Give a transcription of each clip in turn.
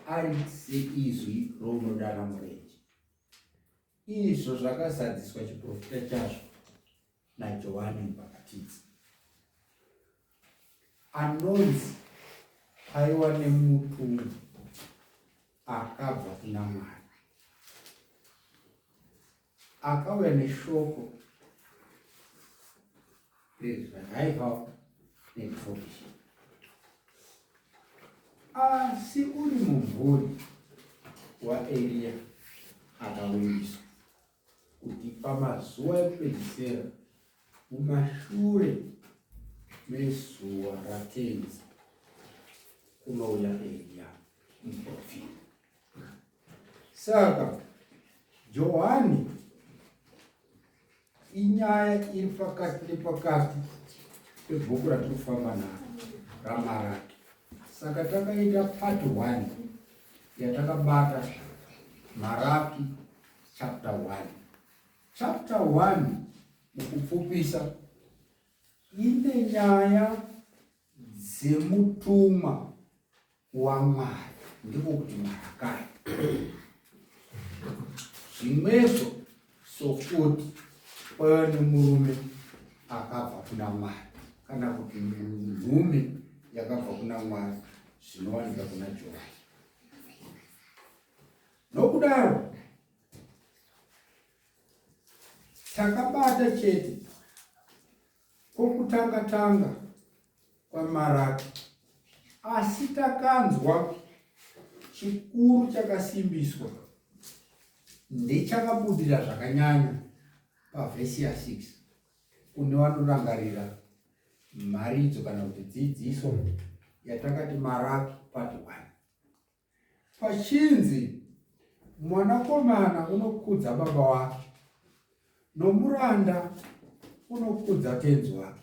Ari seizwi rounodana murenje. Izvo zvakazadziswa chiprofita chazvo naJohani Mubhabhatidzi. Anonzi paiwa nemutumwa akabva kuna Mwari. Akauya neshoko rerevival nereformation. Asi uri mumvuri waEriya akavimbiswa kuti pamazuva ekupedzisira mumashure mezuva raTenzi kunouya Eriya muprofita. Saka Johani inyaya iri pakati nepakati pebhuku ratiri kufamba naro raMaraki. Saka takaita part 1 yatakabata Maraki chapter 1. Chapter 1 mukupfupisa ine nyaya dzemutumwa waMwari ndiko kuti Marakai. Zvimwezvo sokuti kwaiva nemurume akabva kuna Mwari kana kuti nhume yakabva kuna Mwari zvinowanika kuna Johani. Nokudaro takabata chete kwokutanga tanga kwaMaraki, asi takanzwa chikuru chakasimbiswa ndechakabudira zvakanyanya pavhesi ya6 kune vanorangarira mharidzo kana kuti dzidziso yatakati Maraki part 1. Pachinzi mwanakomana unokudza baba wake nomuranda unokudza tenzi wake.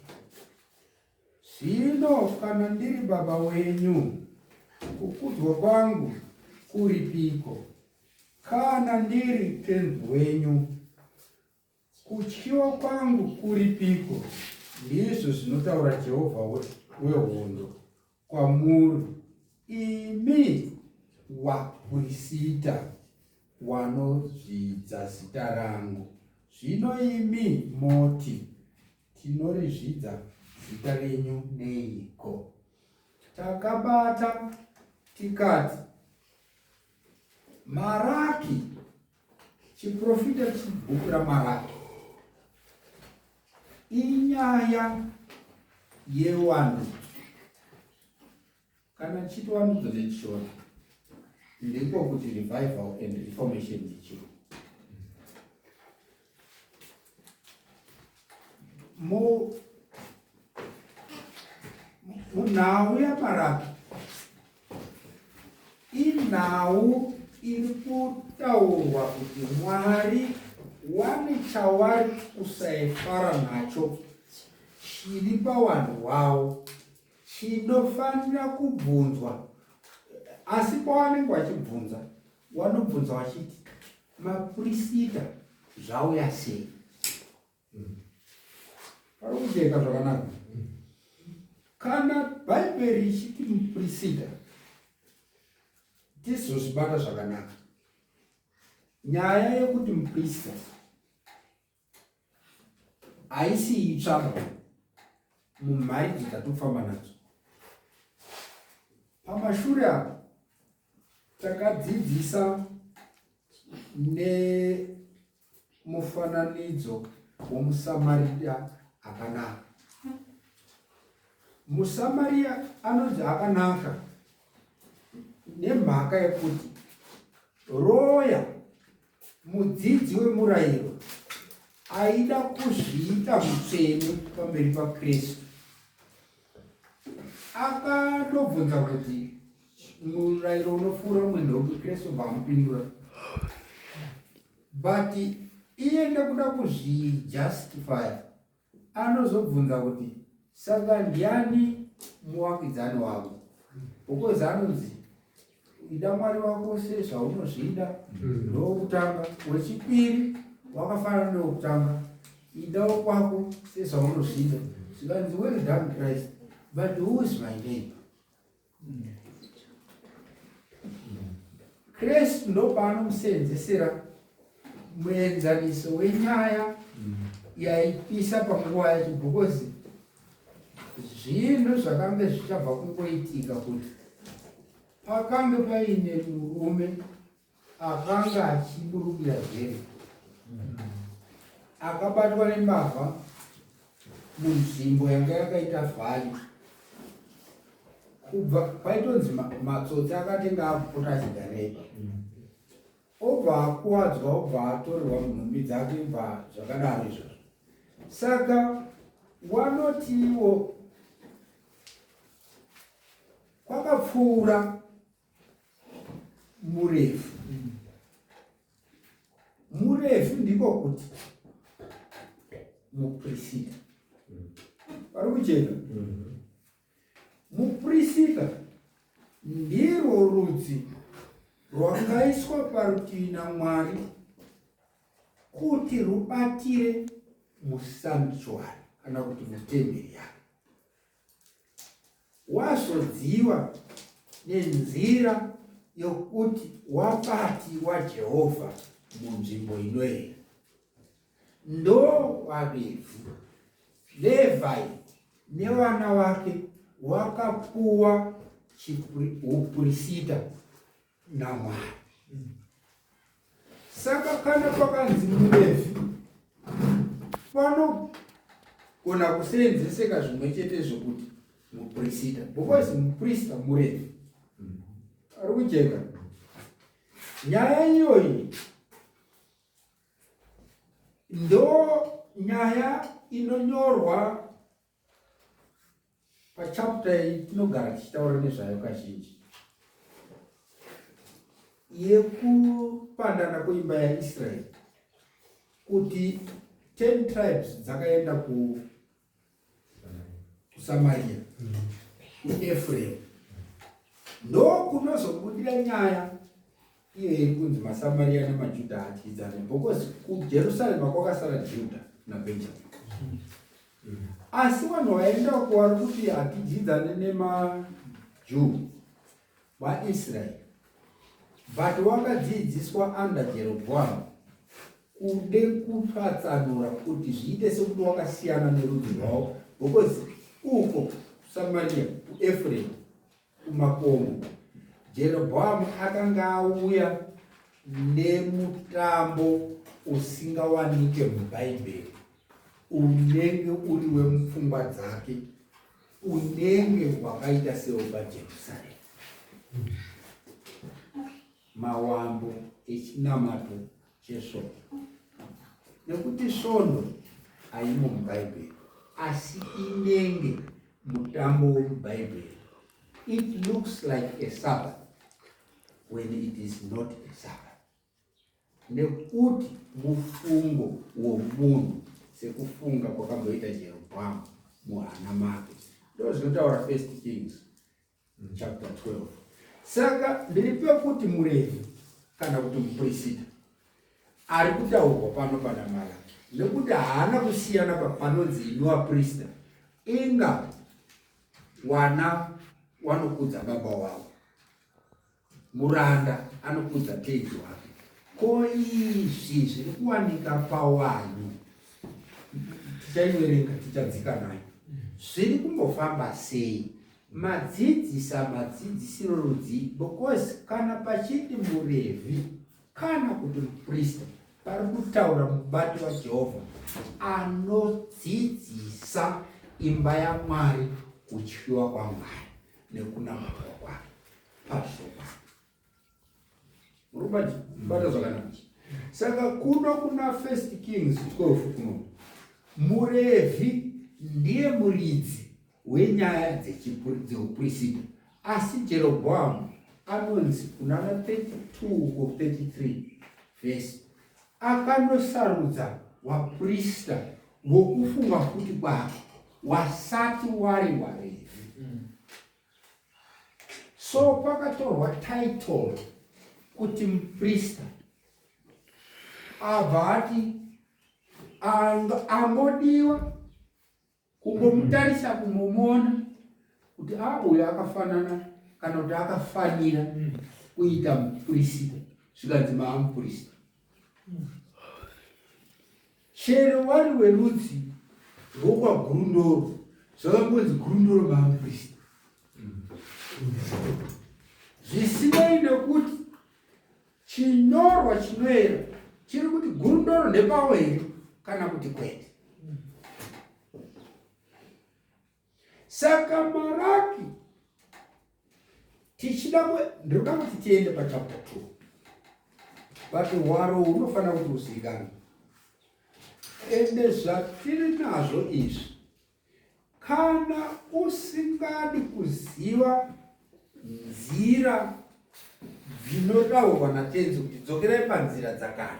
Zvino kana ndiri baba wenyu, kukudzwa kwangu kuripiko? Kana ndiri tenzi wenyu, Kutyiwa kwangu kuripiko? Ndizvo zvinotaura Jehovha wehondo kwamuri, imi wapurisita wanozvidza zita rangu. Zvino imi moti, Tinorizvidza zita renyu neiko? Takabata tikati, Maraki Chiprofita chibhuku raMaraki inyaya yewandudzo. Kana chiti wandudzo nechishona ndiko kuti revival and reformation nechirungu. Munhau yaMaraki Inhau iri kutaurwa kuti Mwari wane chawari kusaifara nacho chiri pawanhu wavo chinofanira kubvunzwa asi pawanenge wachibvunza wanobvunza wachiti mapurisita zvauya sei Pari kujeka zvakanaka. Kana Bhaibheri richiti mupurisita, tizozvibata zvakanaka. Nyaya yekuti muprista haisi itsva mumharidzo dzatofamba nadzo. Pamashure apo takadzidzisa nemufananidzo womuSamaria akanaka. MuSamaria anonzi akanaka nemhaka yekuti roya mudzidzi wemurayiro aida kuzviita mutsvene pamberi paKristu. Akandobvunza kuti murayiro unopfuura umwe ndeupi Kristu bva amupindura. But iye nekuda kuzvijustify anozobvunza kuti saka ndiani muwakidzani wako because anonzi ida mwari wako sezvaunozvida mm. ndowokutanga wechipiri wakafanana newokutanga idawo kwako sezvaunozvida zvikanzi well done Christ but who is my neighbor? Kristu ndopaanomusenzesera muenzaniso wenyaya yaipisa panguva yacho because zvinhu zvakange zvichabva kungoitika kuti pakange paine murume akanga achiburukira Jeriko akabatwa nembavha munzvimbo yanga yakaita vhali kubva paitonzi matsotsi akatenga akupota achigara ipa obva akuwadzwa obva atorerwa nhumbi dzake bva zvakadaro izvozvo saka wanotiwo kwakapfuura murefu murefu ndiko kuti muprisita pari kucheka muprisita ndirwo rudzi rwakaiswa parutivi namwari kuti rubatire musanctuary kana kuti mutemberi yake Wazodziwa nenzira yokuti wabati waJehovha munzvimbo inoera. Ndo vaRevhi. Levhi nevana vake wakapuwa upurisita naMwari. Saka kana pakanzi muRevhi panogona kuseenzeseka zvimwe chete zvokuti muprista because muprista muRevhi ari kujeka nyaya iyoyi ndo nyaya inonyorwa Pachapter iyi tinogara tichitaura nezvayo kazhinji yekupandana kweimba yaIsraeri kuti 10 tribes dzakaenda ku kuSamaria kuEfremu ndokunozobudira nyaya iyo iri kunzi maSamaria nemaJudha haadyidzane because kuJerusarema kwakasara Judha naBenjamini Asi vanhu vaenda uko vari kuti hatidyidzane nemaJew vaIsrael but wakadzidziswa under Jeroboam kude kupatsanura kuti zviite sekuti wakasiyana nerudzi rwavo because uko Samaria kuEfremu kumakomo Jerobhoamu akanga auya nemutambo usingawanike muBhaibheri unenge uri wemupfungwa dzake unenge wakaita sewepaJerusarema. Mawambo echinamato chesvondo nekuti svondo haimo muBhaibheri asi inenge mutambo wemubhaibheri it looks like a sabbath when it is not a sabbath nekuti mufungo womunhu sekufunga kwakamboita jerobhoamu muhana make ndo zvinotaura First Kings chapter 12 saka ndiri pekuti murevhi kana kuti muprisita ari kutaurwa pano pana Malaki nekuti haana kusiyana panonzi imi vaprista inga wana wanokudza baba wavo muranda anokudza tenzi wake ko izvi zviri kuwanika pawanyu tichaiverenga tichadzika nayo zviri kumbofamba sei madzidzisa madzidzisiro rudzii because kana pachiti murevhi kana kuti muprista pari kutaura mubati waJehovha anodzidzisa imba yaMwari kutyiwa kwaMwari nekunamatwa kwake pazvokwadi muri kubata zvakanaka saka kuno kuna First Kings 12 kuno murevhi ndiye muridzi wenyaya dzeupurisita asi Jerobhoamu anonzi kunana 32 of 33 vhesi akanosarudza waprista wokufunga futi kwake wasati wari warevhi. So pakatorwa title kuti muprista abva ati angodiwa kungomutarisa kungomuona kuti a uyo akafanana kana kuti akafanira. Kuita mupurisita, zvikanzi maamupurisita. Chero wari werudzi rwokwaGurundoro, zvakangonzi Gurundoro maamupurisita. Zvisinei nekuti chinyorwa chinoera chiri kuti Gurundoro ndepawo here kana kuti kwete. Saka Maraki tichida ndinoda kuti tiende pachapter 2, but hwaro hunofanira kuti uzivikanwe. Ende zvatiri nazvo izvi, kana usingadi kuziva nzira dzinotaurwa naTenzi kuti dzokerai panzira dzakare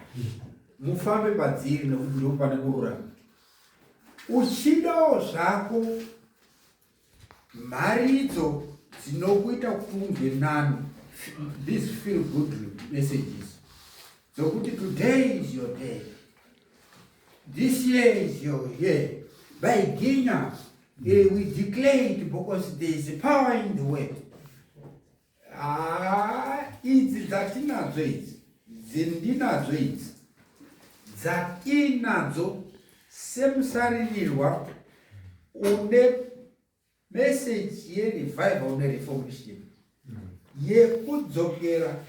mufambe padziri nekuti ndipo pane kururama, uchidawo zvako mharidzo dzinokuita kuti unzwe nani, these feel good messages dzokuti today is your day, this year is your year, by ginya we declare it because there is power in the word. Ah, idzi dzatinadzo idzi, dzindinadzo idzi, dzatinadzo semusaririrwa une message yerevival nereformation, yekudzokera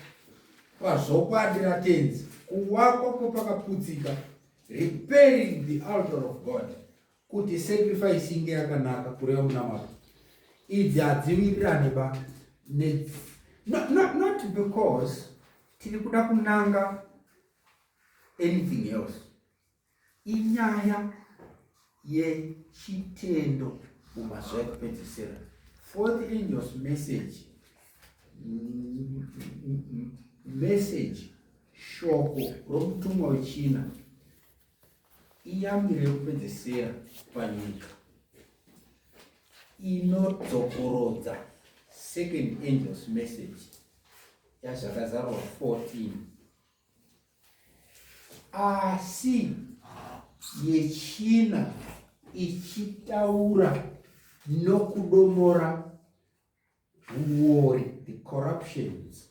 pazvokwadi raTenzi, kuvakwa kwepakaputsika, repairing the altar of God, kuti sacrifice inge yakanaka, kureva munamato. Idzi hadziwirirane ba. Not because tiri kuda kunanga anything else, inyaya yechitendo mumazuva ekupedzisira. Fourth angel's message, message, shoko romutumwa wechina, iyambiro yekupedzisira panyika inodzokorodza second angel's message yaZvakazarurwa 14, asi yechina ichitaura nokudomora huori, the corruptions,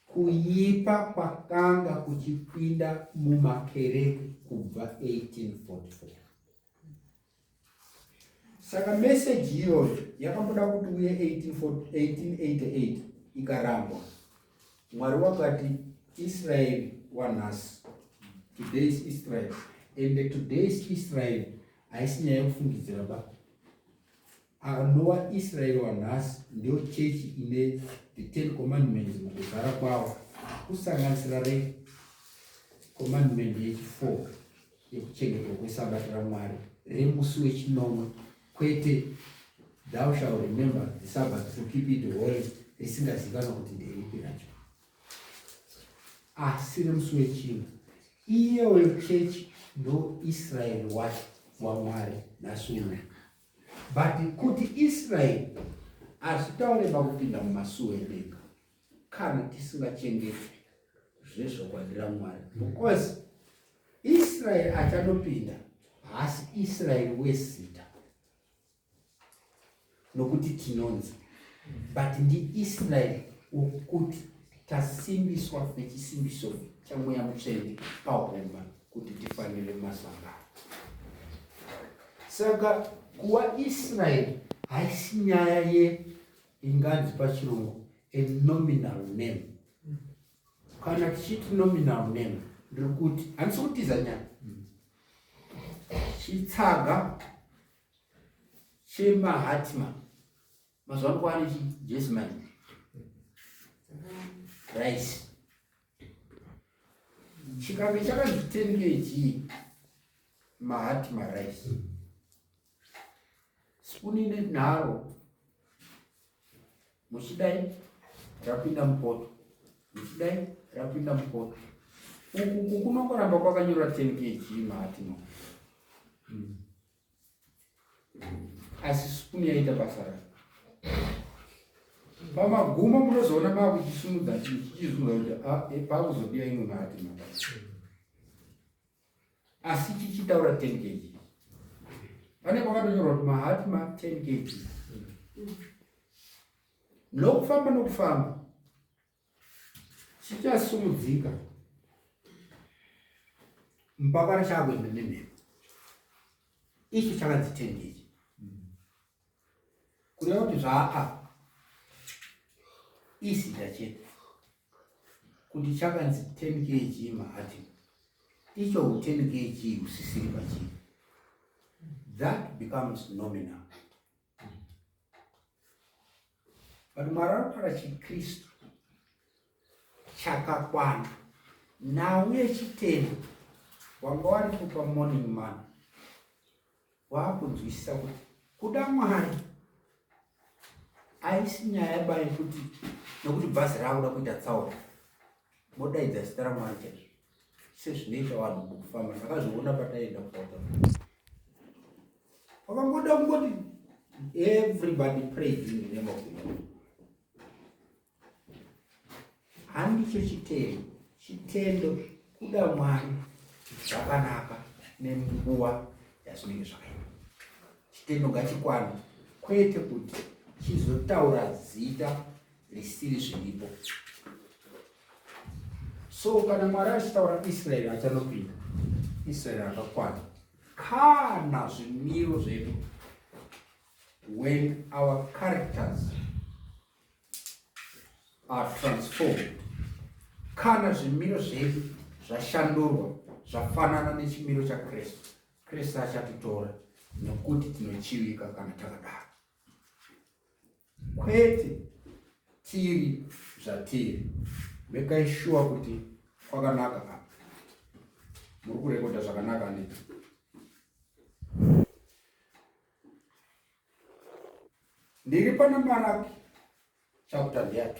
kuipa kwakanga kuchipinda mumakereke kubva 1844. Saka meseji iyoyo yakamboda kuti uye 1888, ikarambwa. Mwari wakati Israeri wanhasi, today's Israel, and today's Israel haisi nyaya yekufungidzira ba. Anova Israeri wanhasi ndiyo chechi ine the Ten Commandments mukuzara kwawo, kusanganisira recommandment yechi4 yekuchengetwa kwesabata raMwari remusi wechinomwe, kwete "Thou shall remember the Sabbath to keep it holy" risingazivikanwa kuti nderipi racho, asi remusi wechina. Iyeyo chechi ndo Israeri wacho waMwari nhasi uno. But kuti Israeri hazvitaure pakupinda mumasuo edenga kana tisingachengeti zvezvokwadi raMwari, because Israeri achanopinda haasi Israeri wezita, nokuti tinonzi, but ndiIsraeri wokuti tasimbiswa nechisimbiso chaMweya Mutsvene pahuma kuti tifanire masangano. Saka kuva Israeri haisi nyaya ye inganzi pachirungu a nominal name. Kana tichiti nominal name, ndiri kuti handisi kutiza nyaya. Chitsaga chemahatima mazuva ano kwaane chijesmine rice, chikange chakanzi 10 kg Mahatma rice, spuni nenharo, muchidai rapinda mupoto, muchidai rapinda mupoto, uku kunongoramba kwakanyora 10 kg Mahatma, asi spuni yaita basa rayo. Pamagumo munozoona makuchisimudza chichizunza kuti ah, pakuzodiwa imwe Mahatma, asi chichitaura 10 kg. Pane kwakatonyorwa kuti Mahatma 10 kg. Nokufamba nokufamba. Chichasumudzika mpaka chakuenda nemhepo. Icho chakanzi 10 kg. Kureva kuti zvaa izita chete kuti chakanzi 10 kg mahati icho 10 kg husisiri pachiri. That becomes nominal. But Mwari anotaura chiKristu chakakwana. Nhau yechitendo wanga waripo pamorning man wakunzwisisa kuti kuda Mwari haisi nyaya ba yekuti nokuti bhazi raakuda kuita tsaona modaidza zita raMwari chaizvo sezvinoita vanhu mukufamba. Ndakazviona pataienda kuSouth Africa, wakangoda kungoti everybody prayed in the name of the Lord. Handicho chitendo. Chitendo kuda Mwari zvakanaka nenguva yazvinenge zvakaita. Chitendo ngachikwane, kwete kuti chizotaura zita risiri zviripo. So kana Mwari achitaura Israeri achanopinda, Israeri akakwana kana zvimiro zvedu, when our characters are transformed, kana zvimiro zvedu zvashandurwa zvafanana nechimiro chaKristu, Kristu achatitora nekuti tinochivika kana takadaro, kwete tiri zvatiri. Mekai shuwa kuti kwakanaka apa, muri kurekodha zvakanaka ne ndiri pana Maraki chapter ndeya 2,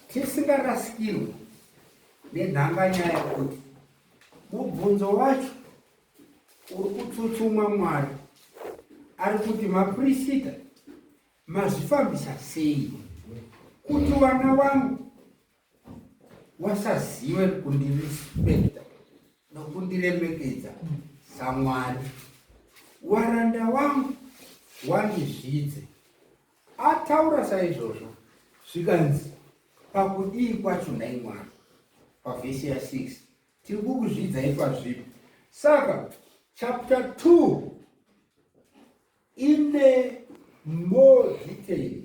tisingarasikirwe nenhanganyaya kuti mubvunzo wacho uri kutsutsumwa. Mwari ari kuti, maprisita mazvifambisa sei kuti vana vangu wasazive kundirespekta nokundiremekedza saMwari? Waranda wangu wandizvidze. Ataura saizvozvo, zvikanzi, pakudii kwacho nhai Mwari? Pavhesi ya6, tiri kukuzvidzai pazvipi? Saka chapter 2 ine more detail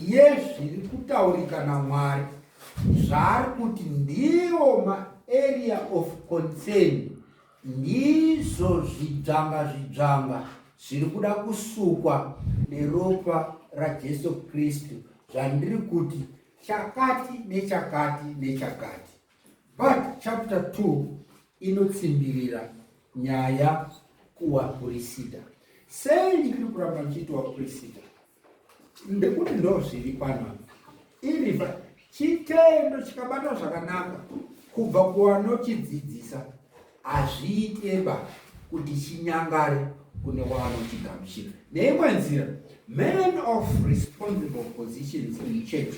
yezviri kutaurika naMwari, zvaari kuti ndiwo maarea of concern, ndizvo zvidzvanga zvidzvanga zviri kuda kusukwa neropa raJesu Kristu, zvandiri kuti chakati nechakati nechakati. But chapter 2 inotsimbirira nyaya kuwapurisita. Sei ndiri kuramba ndichiiti wapurisita? Ndekuti ndo zviri pano. Irifa chitendo chikabatwa zvakanaka kubva kuwanochidzidzisa, hazviiteba kuti chinyangare kune wanochigamuchira. Neimwe nzira, men of responsible positions in church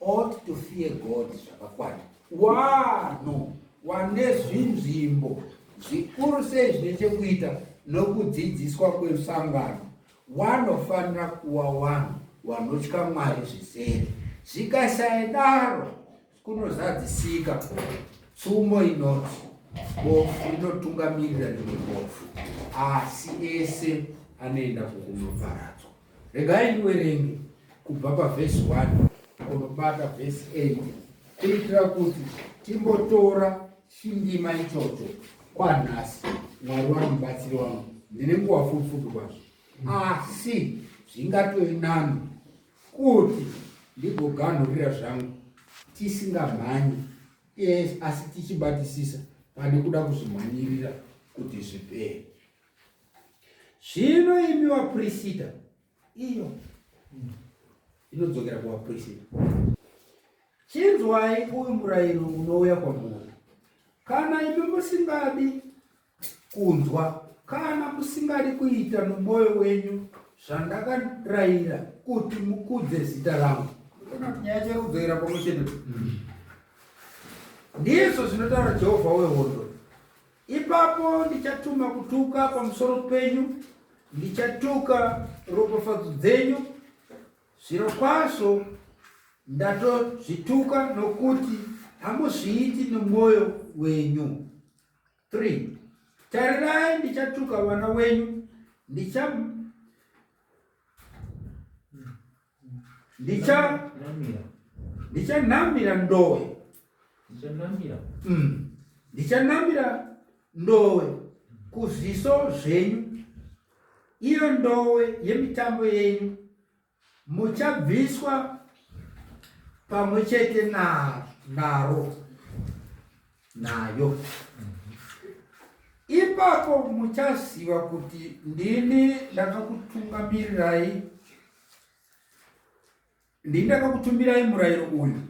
ought to fear God zvakakwana. Wano wane zvinzvimbo zvikuru sei zvine chekuita nokudzidziswa kwesangano wanofanira kuwa wanhu wanotya Mwari zvizere. Zvikasaidaro, kunozadzisika tsumo inoti, bofu rinotungamirira rimwe bofu, asi ese anoenda kukunoparadzwa. Regai ndiwerenge kubva pavhesi 1 kunobata vhesi 8 kuitira kuti timbotora chindima ichocho kwanhasi. Mwari wari mubatsiri wangu. Ndine nguva fupi kwazvo, asi zvingatove nani kuti ndigoganhurira zvangu tisingamhanyi, yes, asi tichibatisisa pane kuda kuzvimhanyirira kuti zvipere. Zvino imi vapurisita, iyo inodzokera kuvapurisita, chinzwai uyu murayiro unouya kwamuri. Kana imi musingadi kunzwa, kana musingadi kuita nomwoyo wenyu zvandakarayira kuti mukudze zita rangu. Kana kuti nyaya chari kudzokera pamwe chete. Ndizvo zvinotaura Jehovha wehondo. Ipapo ndichatuma kutuka pamusoro penyu, ndichatuka ropafadzo dzenyu. Zvirokwazvo ndatozvituka nokuti hamuzviiti nomwoyo wenyu. 3 Tarirai ndichatuka vana wenyu, ndicha ndicha ndichanamira ndowe ndichanamira Ndichanamira ndowe kuzviso zvenyu, iyo ndowe yemitambo yenyu, muchabviswa pamwe chete naro nayo. Ipapo muchaziva kuti ndini ndakakutungamirirai, ndini ndakakutumirai murayiro uyu,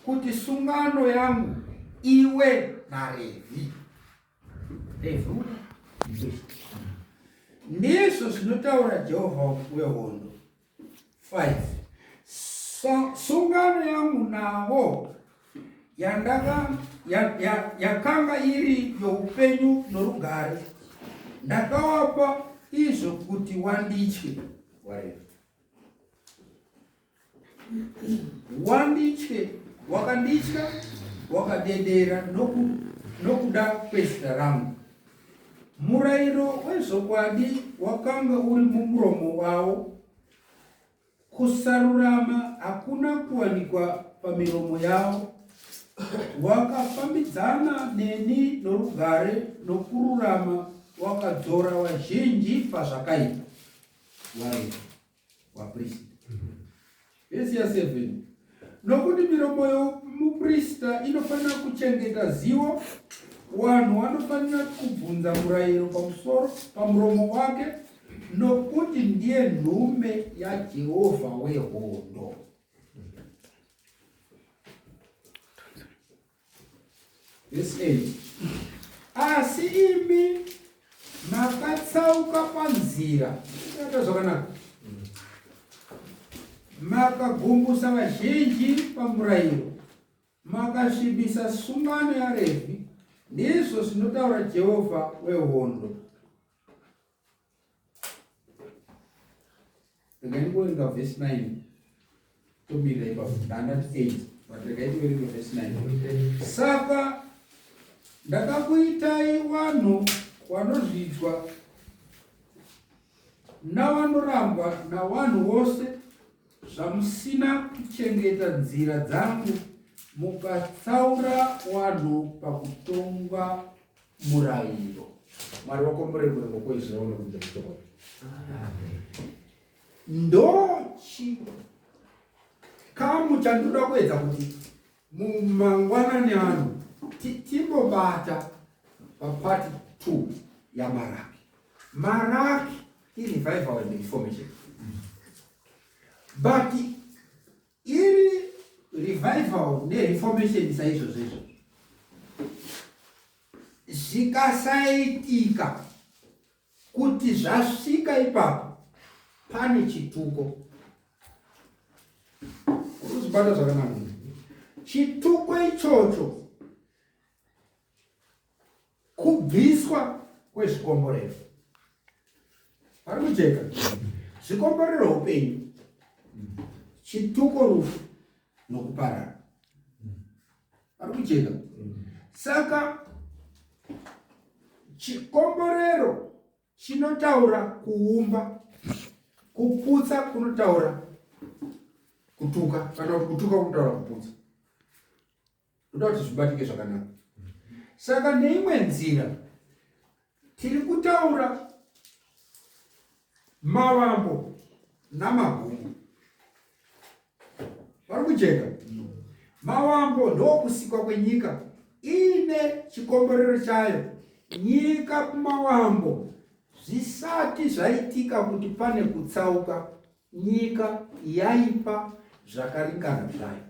kuti sungano yangu iwe naRevhi. Revhi ndizvo zvinotaura Jehovha wehondo. 5 Sungano yangu navo yandaka yakanga iri youpenyu norugare, ndakawapa izvo kuti wanditye. Wanditye, wakanditya, wakadedera nokuda kwezita rangu. Murayiro wezvokwadi wakanga uri mumuromo wavo, kusarurama hakuna kuwanikwa pamiromo yavo. Wakafambidzana neni norugare nokururama, wakadzora vazhinji pazvakaipa. Wareva waprista. Vhesi ya 7. Nokuti miromo yomuprista inofanira kuchengeta zivo, wanhu wanofanira kubvunza murayiro pamusoro pamuromo wake, nokuti ndiye nhume yaJehovha wehondo. Verse 8. Asi imi makatsauka panzira. Ata zvakanaka. Makagumbusa vazhinji pamurayiro, makasvibisa sungano yaRevhi, ndizvo zvinotaura Jehovha wehondo. Regai ndingoverenga vhesi 9 tomirira ipapo. Ndandati 8 but regai tiverenge vhesi 9. Saka ndakakuitai vanhu vanozvidzwa navanorambwa navanhu vose, zvamusina kuchengeta nzira dzangu, mukatsaura vanhu pakutonga murayiro. Mwari wakomborere kuverengwa kweizwi ravo nokudzidza kwechokwadi. Ndo chikamu chandinoda kuedza kuti mumangwanani ano timbobata papart 2 yaMaraki. Maraki irevival and reformation, but iri revival nereformation saizvozvo izvo zvikasaitika kuti zvasvika ipapo, pane chituko. Urikuzvibata zvakanaka? Chituko ichocho kubviswa kwezvikomborero. Pari kujeka? Zvikomborero upenyu, chituko rufu nokuparara. Pari kujeka? Saka chikomborero chinotaura kuumba, kuputsa kunotaura kutuka, kana kuti kutuka kunotaura kuputsa. Ndoda kuti zvibatike zvakanaka. Saka neimwe nzira tiri kutaura mavambo namagumo. Vari kujeka? Mavambo ndokusikwa kwenyika iine chikomborero chayo. Nyika kumavambo zvisati zvaitika kuti pane kutsauka, nyika yaipa zvakaringana zvayo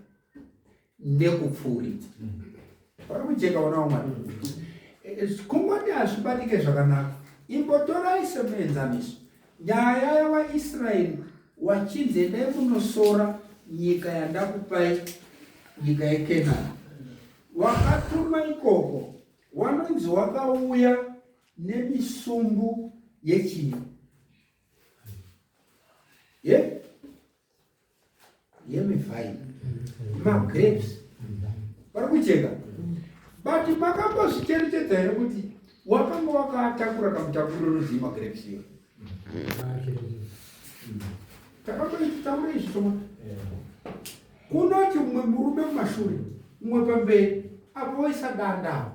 nekupfuuridza. Pari kujeka, vana vaMwari? Kungoti hazvibatike zvakanaka. Imbotorai semuenzaniso nyaya yavaIsraeri wachinzi endai munosora nyika yandakupai, nyika yeKenani. Wakatuma ikoko, wanonzi wakauya nemisumbu yechii? Ye? Yemivhaini, magrapes vari kucheka. But makambozvicherechedza here kuti wakanga wakatakura kamutakuriro rudzii magrapes iwe? Takamboitaura izvi somwe. Kunoti mumwe murume mumashure, mumwe pamberi, apo voisa danda.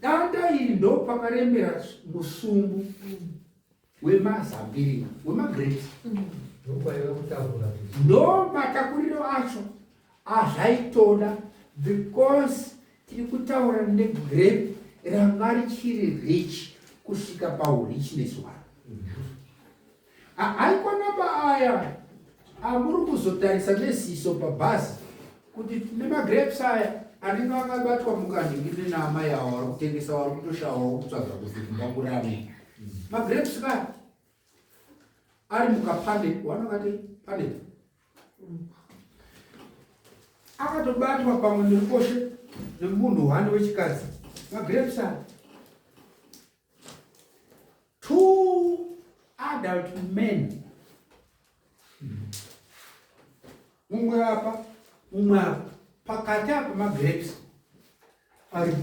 Danda iri ndo pakarembera musumbu wemazambiringa, wemagrapes. Ndo matakuriro acho azvaitoda because tiri kutaura negrape ranga richiri rich kusvika paurichness hwaro. Haikona paaya amuri kuzotarisa neziso pabhazi kuti tine magrapes aya anenge akabatwa mukanhingirine naamai avo vari kutengesa vari kutoshawawo kutsvaga kuti kumba kurame magrapes kaya ari mukapane wanokati pane akatobatwa pamwe nerukoshe nemunhu hwani wechikadzi magrapes aya Two adult men. Mumwe apa, mumwe apa. Pakati apa magrapes ari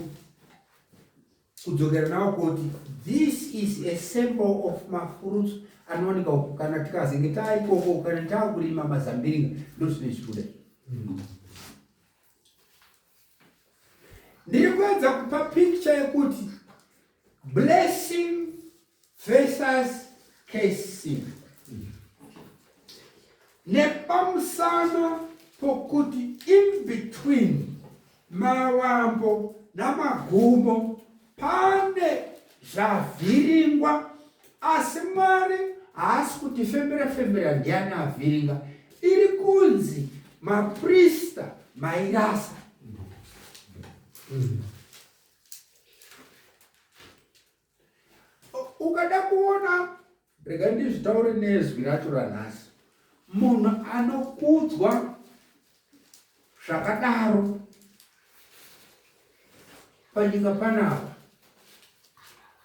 kudzokera nawo koti this is a sample of mafruits anowanika uku kana tikazenge taaikoko kana taakurima mazambiringa ndozvine zvibuda. Ndiri kuedza kupa picture yekuti blessing versus cursing. Nepamusana pokuti in between mawambo namagumo pane zvavhiringwa asi Mwari haasi kuti fembera fembera ndiani avhiringa. Iri kunzi maprista mairasa. Ukada kuona, rega ndizvitaure nezwi racho ranhasi, munhu anokudzwa zvakadaro panyika panapa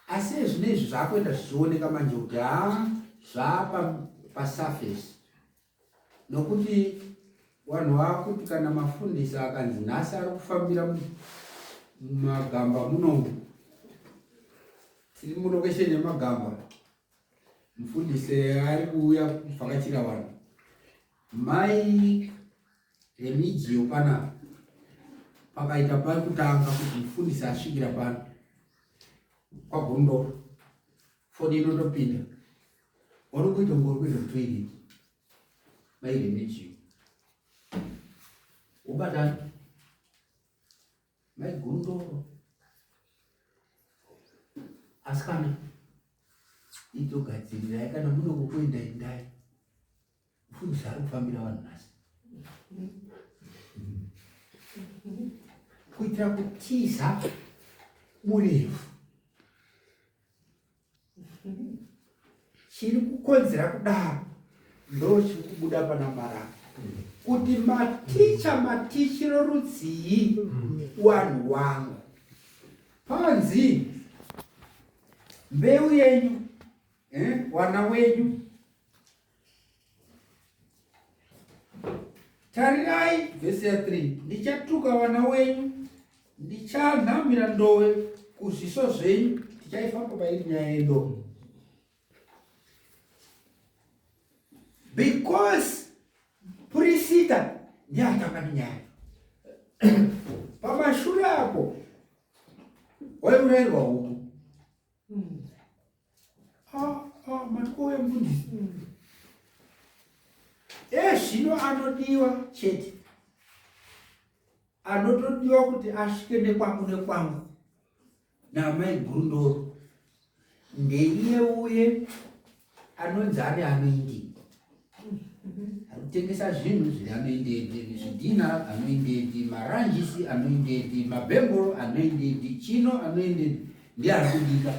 asi ezvino izvi zvakuenda zvichioneka manje kuti haa zvaapa pasurface nokuti vanhu vakuti kana mafundisi akanzi nhasi ari kufambira mumagamba munomu tiri mulokesheni yemagamba mufundisi ari kuuya kuvhakachira vanhu mai remijiyo panapa pakaita pari kutanga kuti mufundisi asvikira pano kwagondoro foni inotopinda uri kuita kunge uri kuenda kutoilet mai remijiyo wobatana mai gundoro asikana itogadzirirai kana muno kukuenda endai mufundisi ari kufambira vanhu nhasi kuitira kutiza murefu Chiri kukonzera kudaro ndo chiri kubuda pana Maraka kuti maticha matichiro rudzii wanhu wangu panzi mbeu yenyu eh, wana wenyu Tarirai vhesi ya 3 ndichatuka vana wenyu ndichanhamira ndove kuzviso zvenyu tichaifamba pairi nyaya yendove because purisita ndiye atanga nenyaya pamashure apo waiurayirwa huku Ah, ah, matikouya mufundisi. Ezvino anodiwa chete. Anotodiwa kuti asvike nekwangu nekwangu naamai Gurundoro. Ndeiye uye anonzi ane anoindi. Ari kutengesa zvinhu zviri anoindedi, zvidhina anoindedi, maranjisi anoindedi, mabhengoro anoindedi, chino anoindedi, ndiye ari kudika.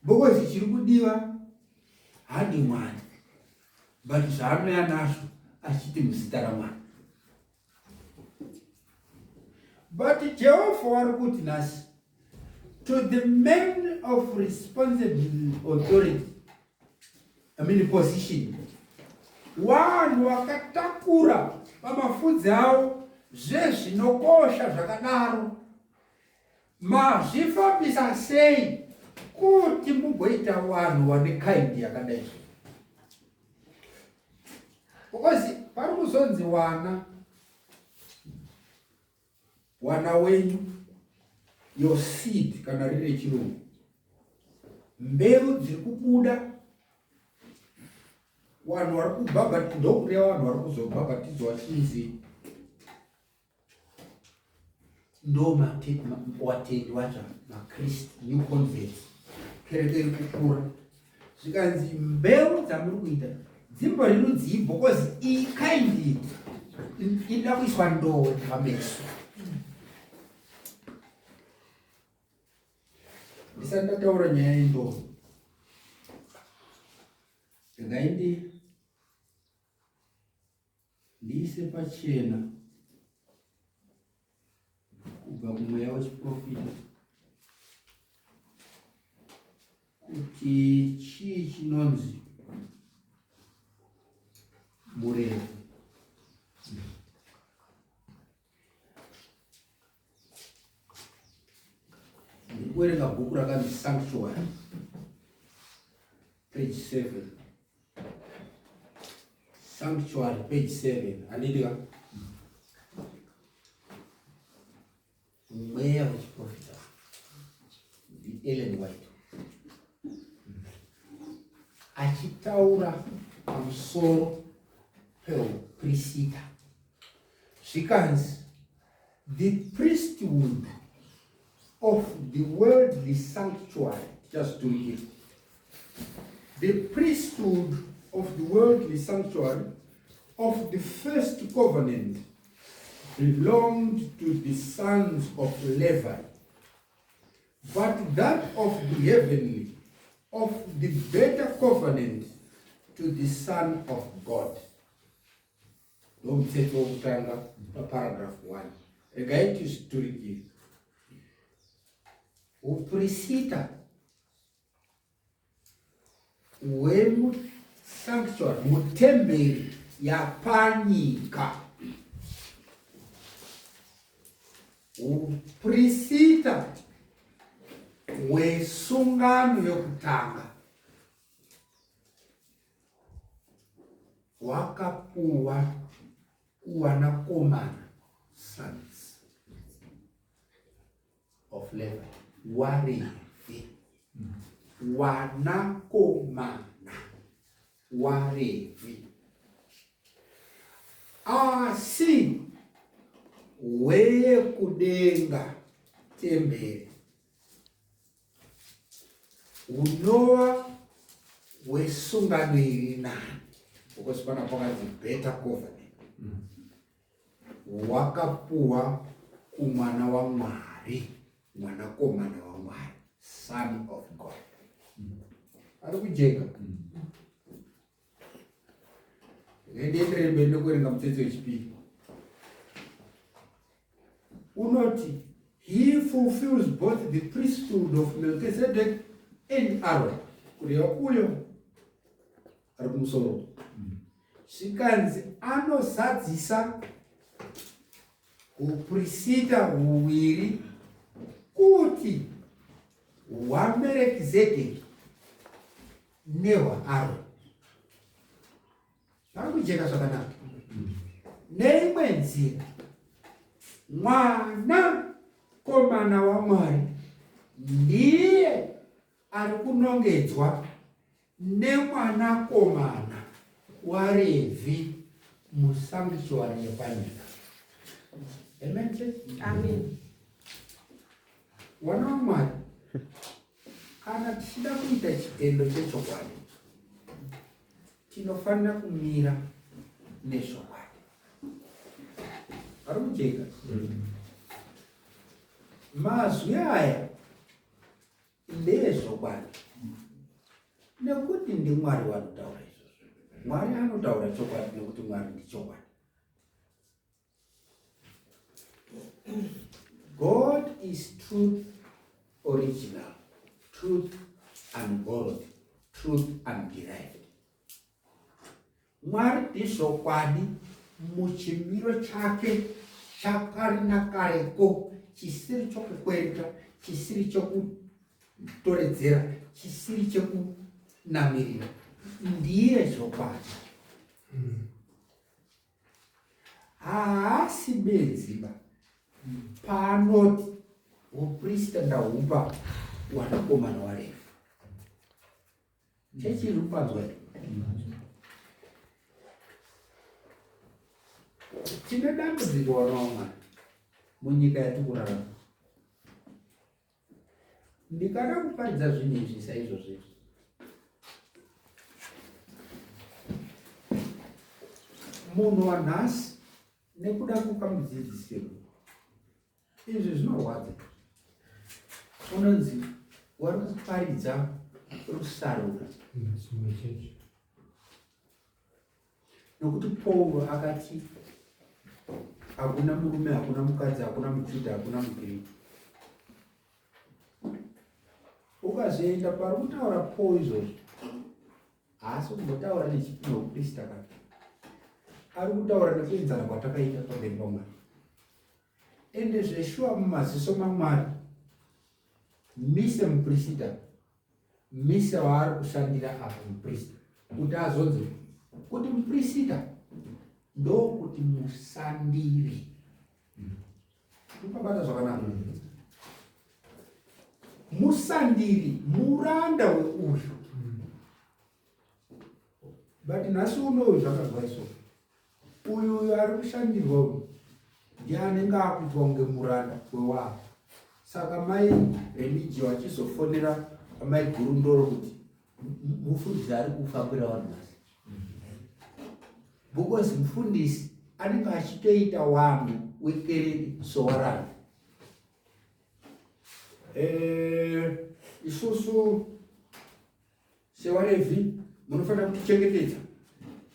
Because chiri kudiwa handi Mwari, but zvaanouya nazvo achiti muzita raMwari. But Jehovha wari kuti nhasi to the man of responsible authority, I mean position. Vanhu vakatakura pamafudzi avo zvezvinokosha zvakadaro Mazvifambisa sei kuti mugoita vanhu vane kind yakadai so? Because pari kuzonzi wana wana wenyu your seed kana riri rechirungu mbeu dziri kubuda vanhu vari kubhabhati ndokureva vanhu vari kuzobhabhatidzwa vachinzi ndo watendi wacho makristu new converts kereke iri kukura zvikanzi mbeu dzamuri kuita dzimbori rudzii because iyi kind inoda kuiswa ndowe pameso ndisati ndataura nyaya yendowe regai ndi Ndiise pachena kubva kumweya wechiprofita kuti chii chinonzi murefu. Ndiri kuverenga bhuku rakanzi Sanctuary page 7. Sanctuary page 7 handiti ka mweya wechiprofita ndiEllen White achitaura pamusoro peuprisita zvikanzi the priesthood of the worldly sanctuary tichazviturikira The priesthood of the worldly sanctuary of the first covenant belonged to the sons of Levi, but that of the heavenly, of the better covenant, to the Son of God. Ndomutsetse wokutanga paparagraph 1. Regai tizviturikire. Uprisita hwemusanctuary mutemberi yapanyika uprisita hwesungano yokutanga hwakapuwa kuvanakomana sons of Levi waRevhi wanakomana waRevhi asi hweyekudenga temberi hunova hwesungano iri nani because pana pakanzi better covenant Wakapuwa kumwana waMwari, mwanakomana waMwari, son of God. Ari kujeka. Ndienderere mberi nekuverenga mutsetse wechipiri. Unoti he fulfills both the priesthood of Melchizedek and Aaron. Kureva uyo ari kumusoro zvikanzi anozadzisa uprisita huviri kuti hwamerekizedheki nehwaaroni pari kujeka zvakanaka neimwe nzira mwana komana wamwari ndiye ari kunongedzwa nemwanakomana waRevhi musanctuary yepanyika. Amen. Amen. Wana waMwari, kana tichida kuita chitendo chechokwadi, tinofanira kumira nezvokwadi. Ari kujeka? Mazwi aya Ndeyezvokwadi nekuti ndiMwari vanotaura izvozvo. Mwari anotaura chokwadi nekuti Mwari ndichokwadi. God is truth original, truth unborrowed, truth underived. Mwari ndizvokwadi muchimiro chake chakare nakareko, chisiri chokukwereta, chisiri chokutoredzera, chisiri chekunamirira. Ndiye zvokwadi. Haasi benziba paanoti uprista ndahupa wanakomana waRevhi. Chechi iri kupanzwa here? Tine dambudziko vanawa munyika yatikurarama. Ndikada kuparidza zvinhu izvi saizvozvo izvi. Munhu wanhasi nekuda kwekamudzidzisiro izvi zvinorwadza unonzi wari kuparidza rusarura Nokuti Pauro akati hakuna murume, hakuna mukadzi, hakuna muJudha, hakuna muGiriki. Ukazoenda pari kutaura Paul izvozvo, haasi kumbotaura nechinoprista kana ari kutaura nekuenzana kwatakaita pamberi paMwari. Ende zveshuwa mumaziso maMwari, mise muprisita Mise waari kushandira apa muprista kuti azonzi kuti muprisita ndokuti musandiri. Ukabata zvakanaka. Musandiri muranda weuyu. But nhasi unoyu zvakazwa iso. Uyu uyu ari kushandirwa uyu ndiye anenge akuitwa kunge muranda wewanhu. Saka mai Remigio achizofonera amai Gurundoro kuti mufundisi ari kufambira vanhu nhasi. Because mufundisi anenge achitoita wanhu wekereke sowaranda. Eh, isusu SevaRevhi munofanira kutichengetedza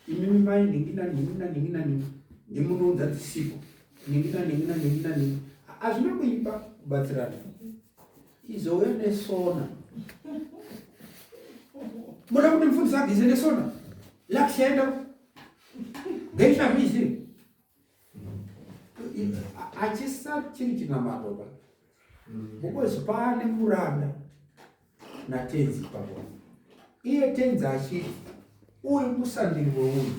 imimi mai nhingi nanhingi nanhingi nanhingi ndimunounza dzisipo nhingi nanhingi nanhingi nanhingi. Hazvina kuipa kubatsirana. Izouya nesona. Muda kuti mufundisi ageze nesona? Lux yaenda geisha mizi achisati chiri chinamato pa because paane muranda natenzi ipapo iye tenzi achiti uyu musandiri weuyu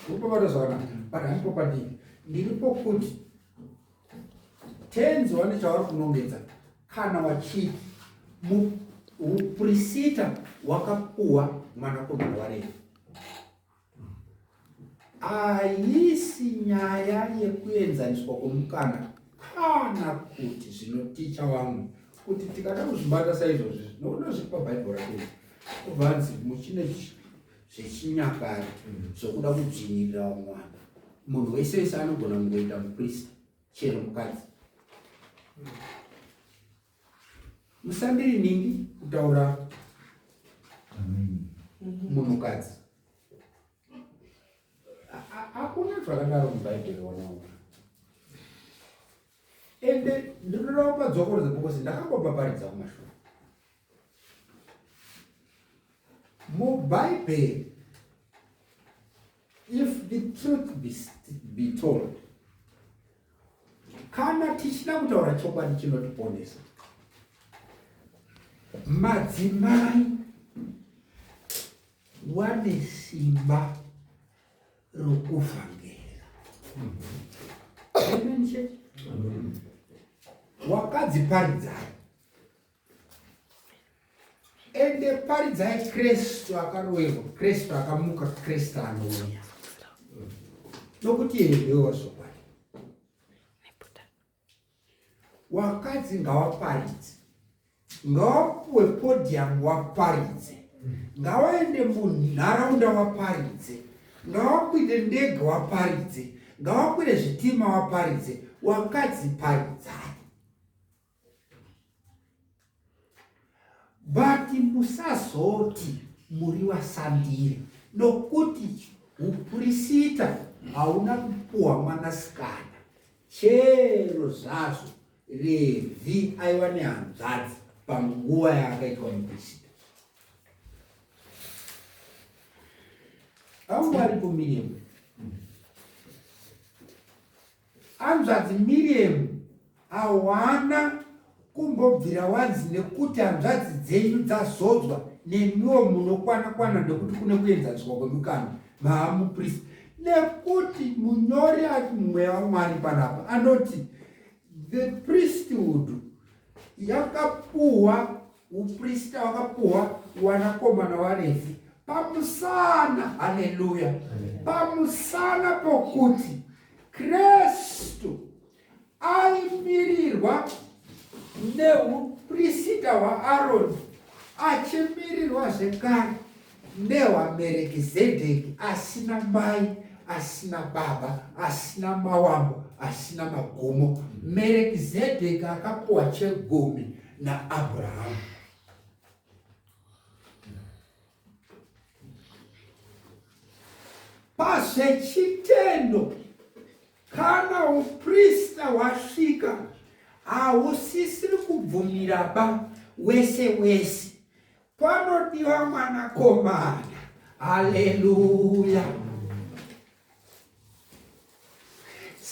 urikubata zvakanaka but handipo pandiri ndiripo kuti tenzi wane chavari kunongedza kana wachiti uprisita wakapuwa mwanakomana waRevhi Haisi nyaya yekuenzaniswa kwomukana kana kuti zvinoticha vamwe kuti tikada kuzvibata saizvozvi nokuda zviri pabhaibheri rake kubva hanzi muchine zvechinyakare zvokuda kudzvinyirira vamwe vanhu munhu wese wese anogona kungoita muprista chero mukadzi Musandiri nhingi kutaura munhukadzi. Hakuna zvakadaro muBhaibheri wanawo. Ende ndinoda kupa dzokorodza because ndakambopaparidza kumashure. MuBhaibheri if the truth be, be told Kana tichida kutaura chokwadi chinotiponesa, madzimai wane simba rokuvhangera. Amen church. Wakadziparidzai ende paridzai Kristu akaroverwa, Kristu akamuka, Kristu anouya, nokuti iye ndiwe wazvokwadi. Wakadzi ngawaparidze, ngawapuwe podium waparidze, ngawaende munharaunda waparidze, ngawakwire ndege waparidze, ngawakwire zvitima waparidze. Wakadzi paridzai. But musazoti muri vasandiri, nokuti hupurisita hauna kupuwa mwanasikana, chero zvazvo Revhi aiva nehanzvadzi panguva yaakaitwa mupurisita. Vangu varipo Miriam. Hanzvadzi Miriam hawana kumbobvira wanzi nekuti hanzvadzi dzenyu dzazodzwa nemiwo munokwana kwana nekuti kune kuenzaniswa kwemikana maamupristi nekuti munyori ati mumweya wamwari panapa anoti the priesthood yakapuhwa Uprista hwakapuhwa wanakomana waRevhi pamusana, haleluya, pamusana pokuti Kristu aimirirwa neuprisita hwaAroni achimirirwa zvekare nehwaMerekizedheki asina mai asina baba asina mawambo asina magumo. Merekizedheki akapuwa chegumi naAbrahamu. Pazvechitendo, kana uprista hwasvika, hausisiri kubvumira ba wese wese. Panodiwa mwanakomana. Haleluya!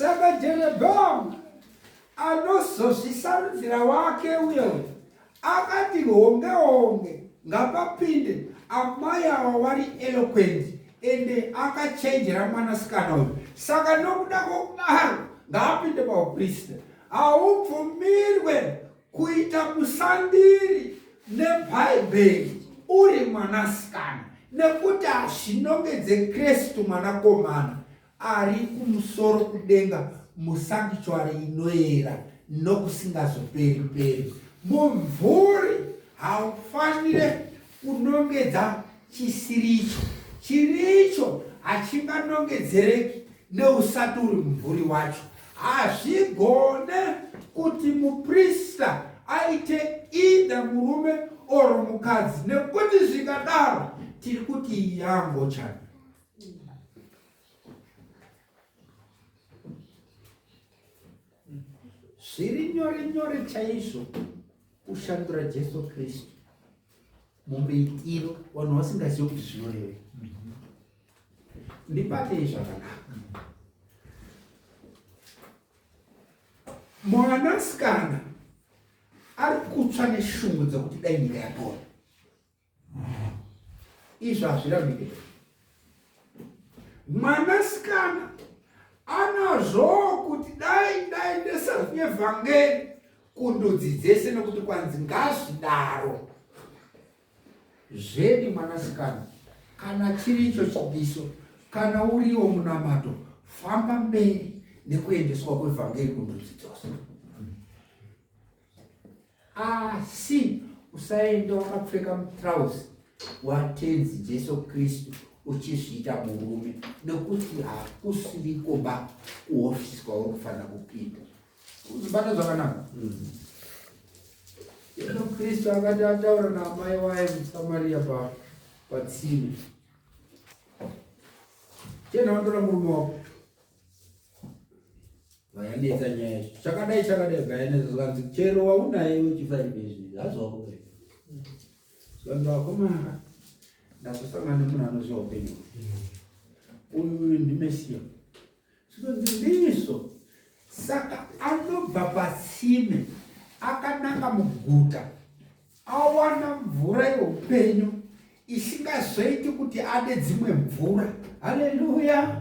Saka Jeroboamu anozozvisarudzira wake uyo akati honge honge ngapapinde amai ava vari eloquent ende akachenjera mwanasikana uyu saka nokuda kwokudaro ngaapinde pauprista haubvumirwe kuita musandiri nebhaibheri uri mwanasikana nekuti hazvinongedze kristu mwanakomana ari kumusoro kudenga musanctuary inoyera nokusingazoperi peri. Mumvuri haufanire kunongedza chisiricho. Chiricho hachinganongedzereki neusati uri mumvuri wacho. Hazvigone kuti muprista aite either murume or mukadzi nekuti zvikadaro tiri kuti yangochani. Zviri nyore nyore chaizvo kushandura Jesu Kristu mumiitiro vanhu vasingazivi kuti zvinorevei. Ndibatei zvakanaka. Mwanasikana ari kutsva neshungu dzekuti dai nyika yapora. Izvo hazvirambike. Mwanasikana anazvowo kuti dai ndaendesa evhangeri kundudzi dzese nekuti kwanzi ngazvidaro zvedi mwanasikana kana chiri icho chidiso kana uriwo munamato famba mberi nekuendeswa kwevhangeri kundudzi dzose Asi usaenda wakapfeka mutrauzi waTenzi Jesu Kristu uchizviita murume nekuti hakusiriko ba kuhofisi kwauri kufanira kupinda. Uzibata zvakanaka. Mm. Jesu Kristu akati ataura naamai waye muSamaria pa patsime. Chena wandora murume wako. Vayanetsa nyaya yacho. Chakadai chakadai vayanetsa zvikanzi chero waunaye uchifa izvi hazvako. Zvikanzi vakomana ndazosangana nemunhu anoziva upenyu. Uyu ndiMesiya. Zvikanzi ndizvo. Saka anobva patsime akananga muguta awana mvura yeupenyu isingazoiti kuti ade dzimwe mvura haleluya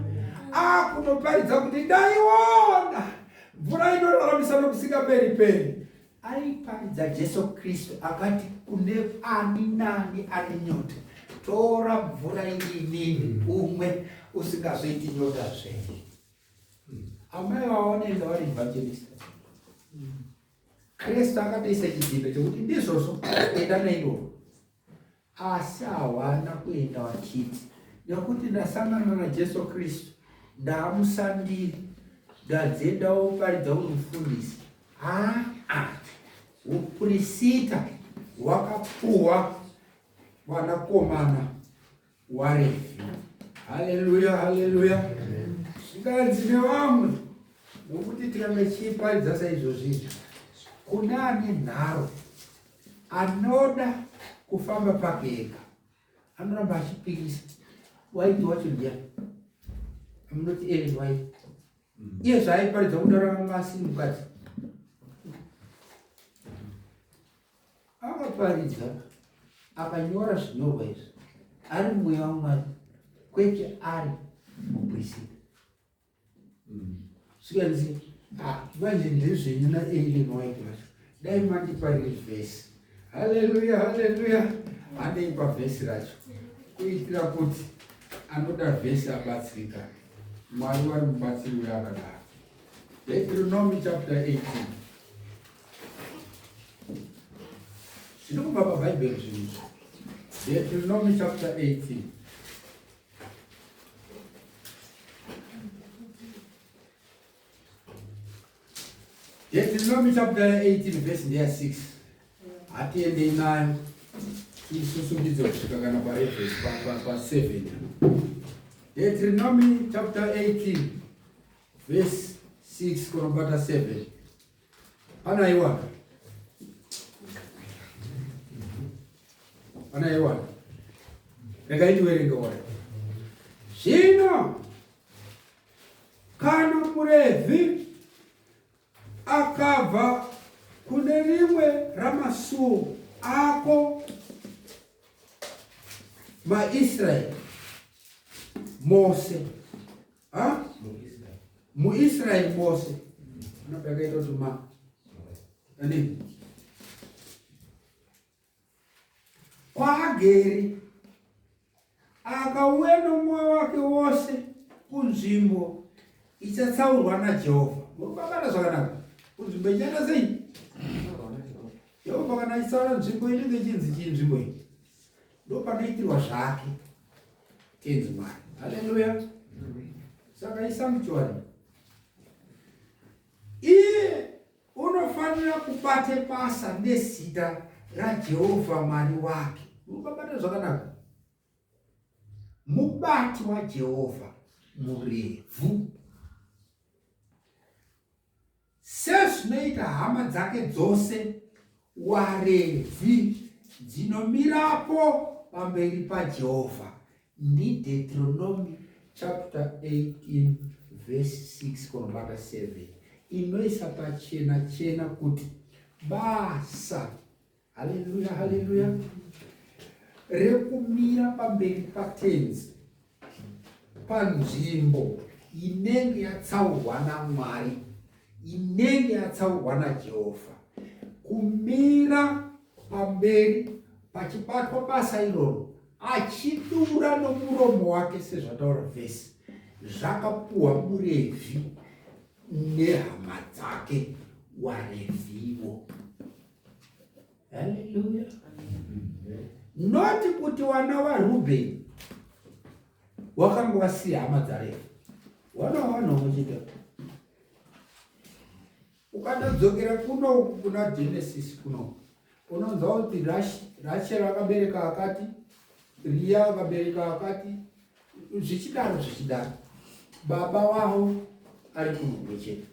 akunoparidza kuti ndaiona mvura inoraramisa nokusingaperi peri aiparidza jesu kristu akati kune ani nani ane nyota tora mvura iyi inini umwe usingazoiti nyota zvenyu amai vavanoenda vari evangelista Kristu akatoisa chidhindo chekuti ndizvozvo enda neiroro asi hawana kuenda vachiti nekuti ndasangana naJesu Kristu ndaamusandiri ndadzendawo paridza umufundisi aa upurisita hwakapuhwa vanakomana waRevhi. Haleluya, haleluya. Zvikanzi nevamwe nokuti tikange tichiparidza saizvozvi izvi, kune ane nharo anoda kufamba pake ega, anoramba achipikisa. White wacho ndiyani? Munoti Ellen White. Iye zvaaiparidza kudaro akanga asiri mukadzi. Akaparidza akanyora zvinyorwa izvi ari mweya waMwari kwete ari muprisita. Zvikanzi ah, manje ndezvenyu naEllen White vacho dai mandipa riri vhesi. Haleluya, haleluya. Handei pavhesi racho kuitira kuti anoda vhesi abatsirika. Mwari vari mubatsiri uyo akadaro. Deuteronomy chapter 18. Zviri kubva pabhaibheri zvinhu izvi. Deuteronomy chapter 18. Deuteronomy chapter 18 verse ndeya 6. Hatiendei nayo tisusukidze kusvika kana parevhesi pa 7. Deuteronomy chapter 18 verse 6 kunobata 7. Pana iwana. Pana iwana. Regai ndiverenge waya. Zvino kana muRevhi akabva kune rimwe ramasuo ako maIsraeri mose ha muIsraeri mose anobva yakaita kuti ma ani kwaageri akauya nomwoyo wake wose kunzvimbo ichatsaurwa naJehovha. Muri kubabata zvakanaka? Kunzvimbo ichaita sei? Jehovha kana achitsaura nzvimbo inenge ichinzi chii nzvimbo iyi? Ndopanoitirwa zvake Tenzi Mwari. Haleluya! Saka isanctuary iye unofanira kubate basa nezita raJehovha Mwari wake. Unobabata zvakanaka. Mubati waJehovha murevhu. Sezvinoita hama dzake dzose waRevhi dzinomirapo pamberi paJehovha. NdiDeuteronomy chapter 18 verse 6 kunobata 7 inoisa pachena chena kuti basa Haleluya, haleluya. Rekumira pamberi paTenzi panzvimbo inenge yatsaurwa naMwari, inenge yatsaurwa naJehovha. Kumira pamberi pachibatwa basa iroro achidura nomuromo wake sezvataura vhesi zvakapuwa muRevhi nehama dzake waRevhiwo. Haleluya. Not kuti wana waRubheni wakanga wasiya hama dzaRevhi. Wana wavanhu vamwe Ukatodzokera kuno kuna Genesis kuno unonzwa kuti Rachel akabereka akati, Riya akabereka akati, zvichidaro zvichidaro. Baba wavo ari kumumwe chete.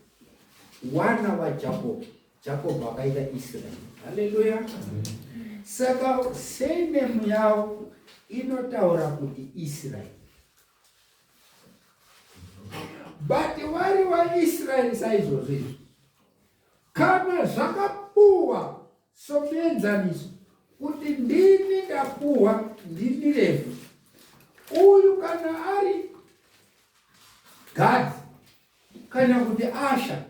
Wana waJakobo Jacob akaita Israel. Haleluya. Saka surname yavo inotaura kuti Israel. But vari vaIsraeri saizvozvo izvi. Kana zvakapuwa somuenzaniso kuti ndini ndapuwa ndini Revhi. Uyu kana ari Gadhi kana kuti Asha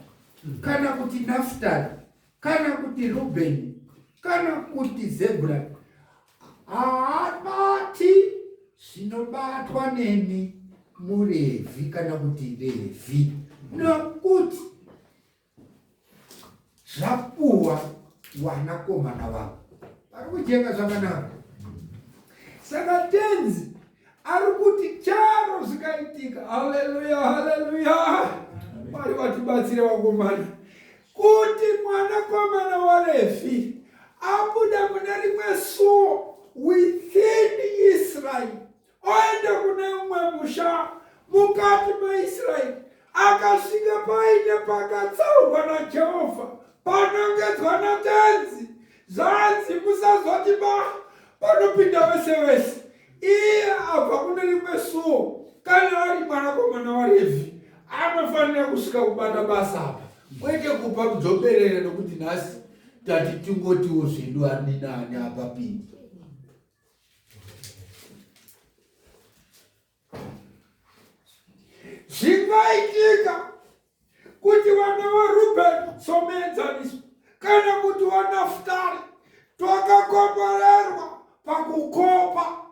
kana kuti Naftali kana kuti Rubheni kana kuti Zebhurani haabati zvinobatwa nemi muRevhi kana kuti Revhi nokuti zvapuwa wanakomana wavo vari kujeka zvakanaka saka tenzi ari kuti charo zvikaitika haleluya haleluya mwari vatibatsire vakomana kuti mwanakomana waRevhi abuda mune rimwe suo within Israel oenda kune umwe musha mukati maIsraeri akasvika paine pakatsaurwa naJehovha panongedzwa naTenzi zvanzi musazoti ba panopinda vese vese. Iye abva kune rimwe suo, kana ari mwanakomana waRevhi, anofanira kusvika kubata basa apa, kwete kupa mudzomberere nokuti nhasi tati tingotiwo zvedu ani naani apapindi. Zvingaitika kuti vana vaRubheni somuenzaniso kana kuti vaNaftari twakakomborerwa pakukopa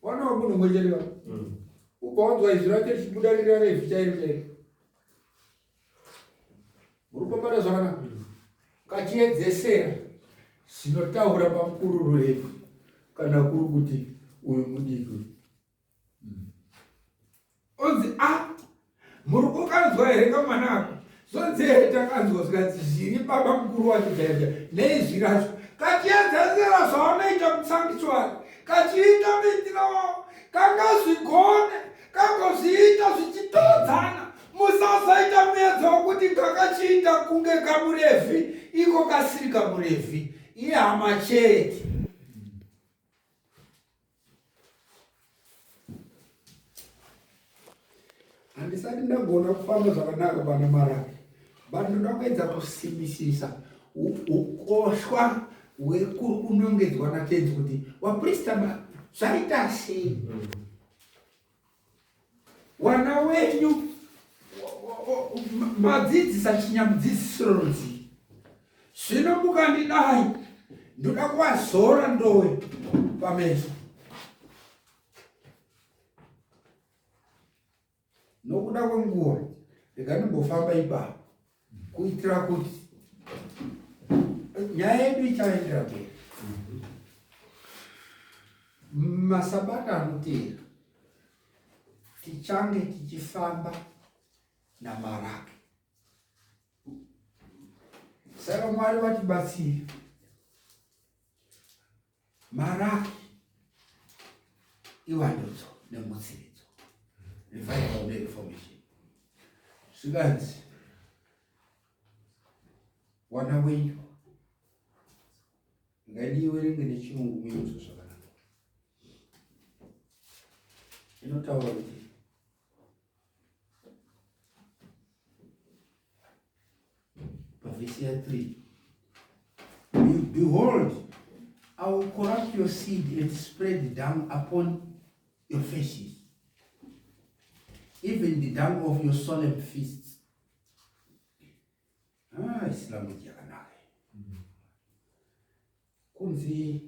wana wemunhu mumwe chete va ubva wanzwa izwi racho richibuda riri raRevhi chairo chairo muri kubata zvakanaka kachiedzesera zvinotaura pamukuru rurefu kana kuri kuti uyu mudiki onzi a ah, muri kukanzwa here kamwana ako zvonzi here takanzwa zvikanzi zviri baba mukuru wacho chaizvo neizwi racho kachiedzesera zvavanoita musanctuary kachiita muitiro wavo kangazvigone Kangozviita zvichitodzana. Musazoita muedzo wokuti ngakachiita kunge kamuRevhi, iko kasiri kamuRevhi. Ihama chete. Handisati ndagona kufamba zvakanaka pana Maraki, but ndoda kuedza kusimbisisa ukoshwa hwekuri kunongedzwa naTenzi kuti waprista zvaita sei. Wana wenyu madzidzisa chinyamudzidzisiro rudzii? Zvino mukandidai ndoda kuvazora ndowe pameso. Nokuda kwenguva rega ndimbofamba ipapo kuitira kuti nyaya yedu ichaendera mberi. Masabata anoteera tichange tichifamba naMaraki. Saka Mwari vatibatsire. Maraki ivandudzo nemutsiridzo, revival nereformation. Zvikanzi wana wenyu ngaidiwerenge nechirungu muinzwe zvakanaka. Inotaura kuti pavhesi ya 3 behold i will corrupt your seed and spread dung upon your faces even the dung of your solemn feasts. Ah, isilanguage yakanaka kunzi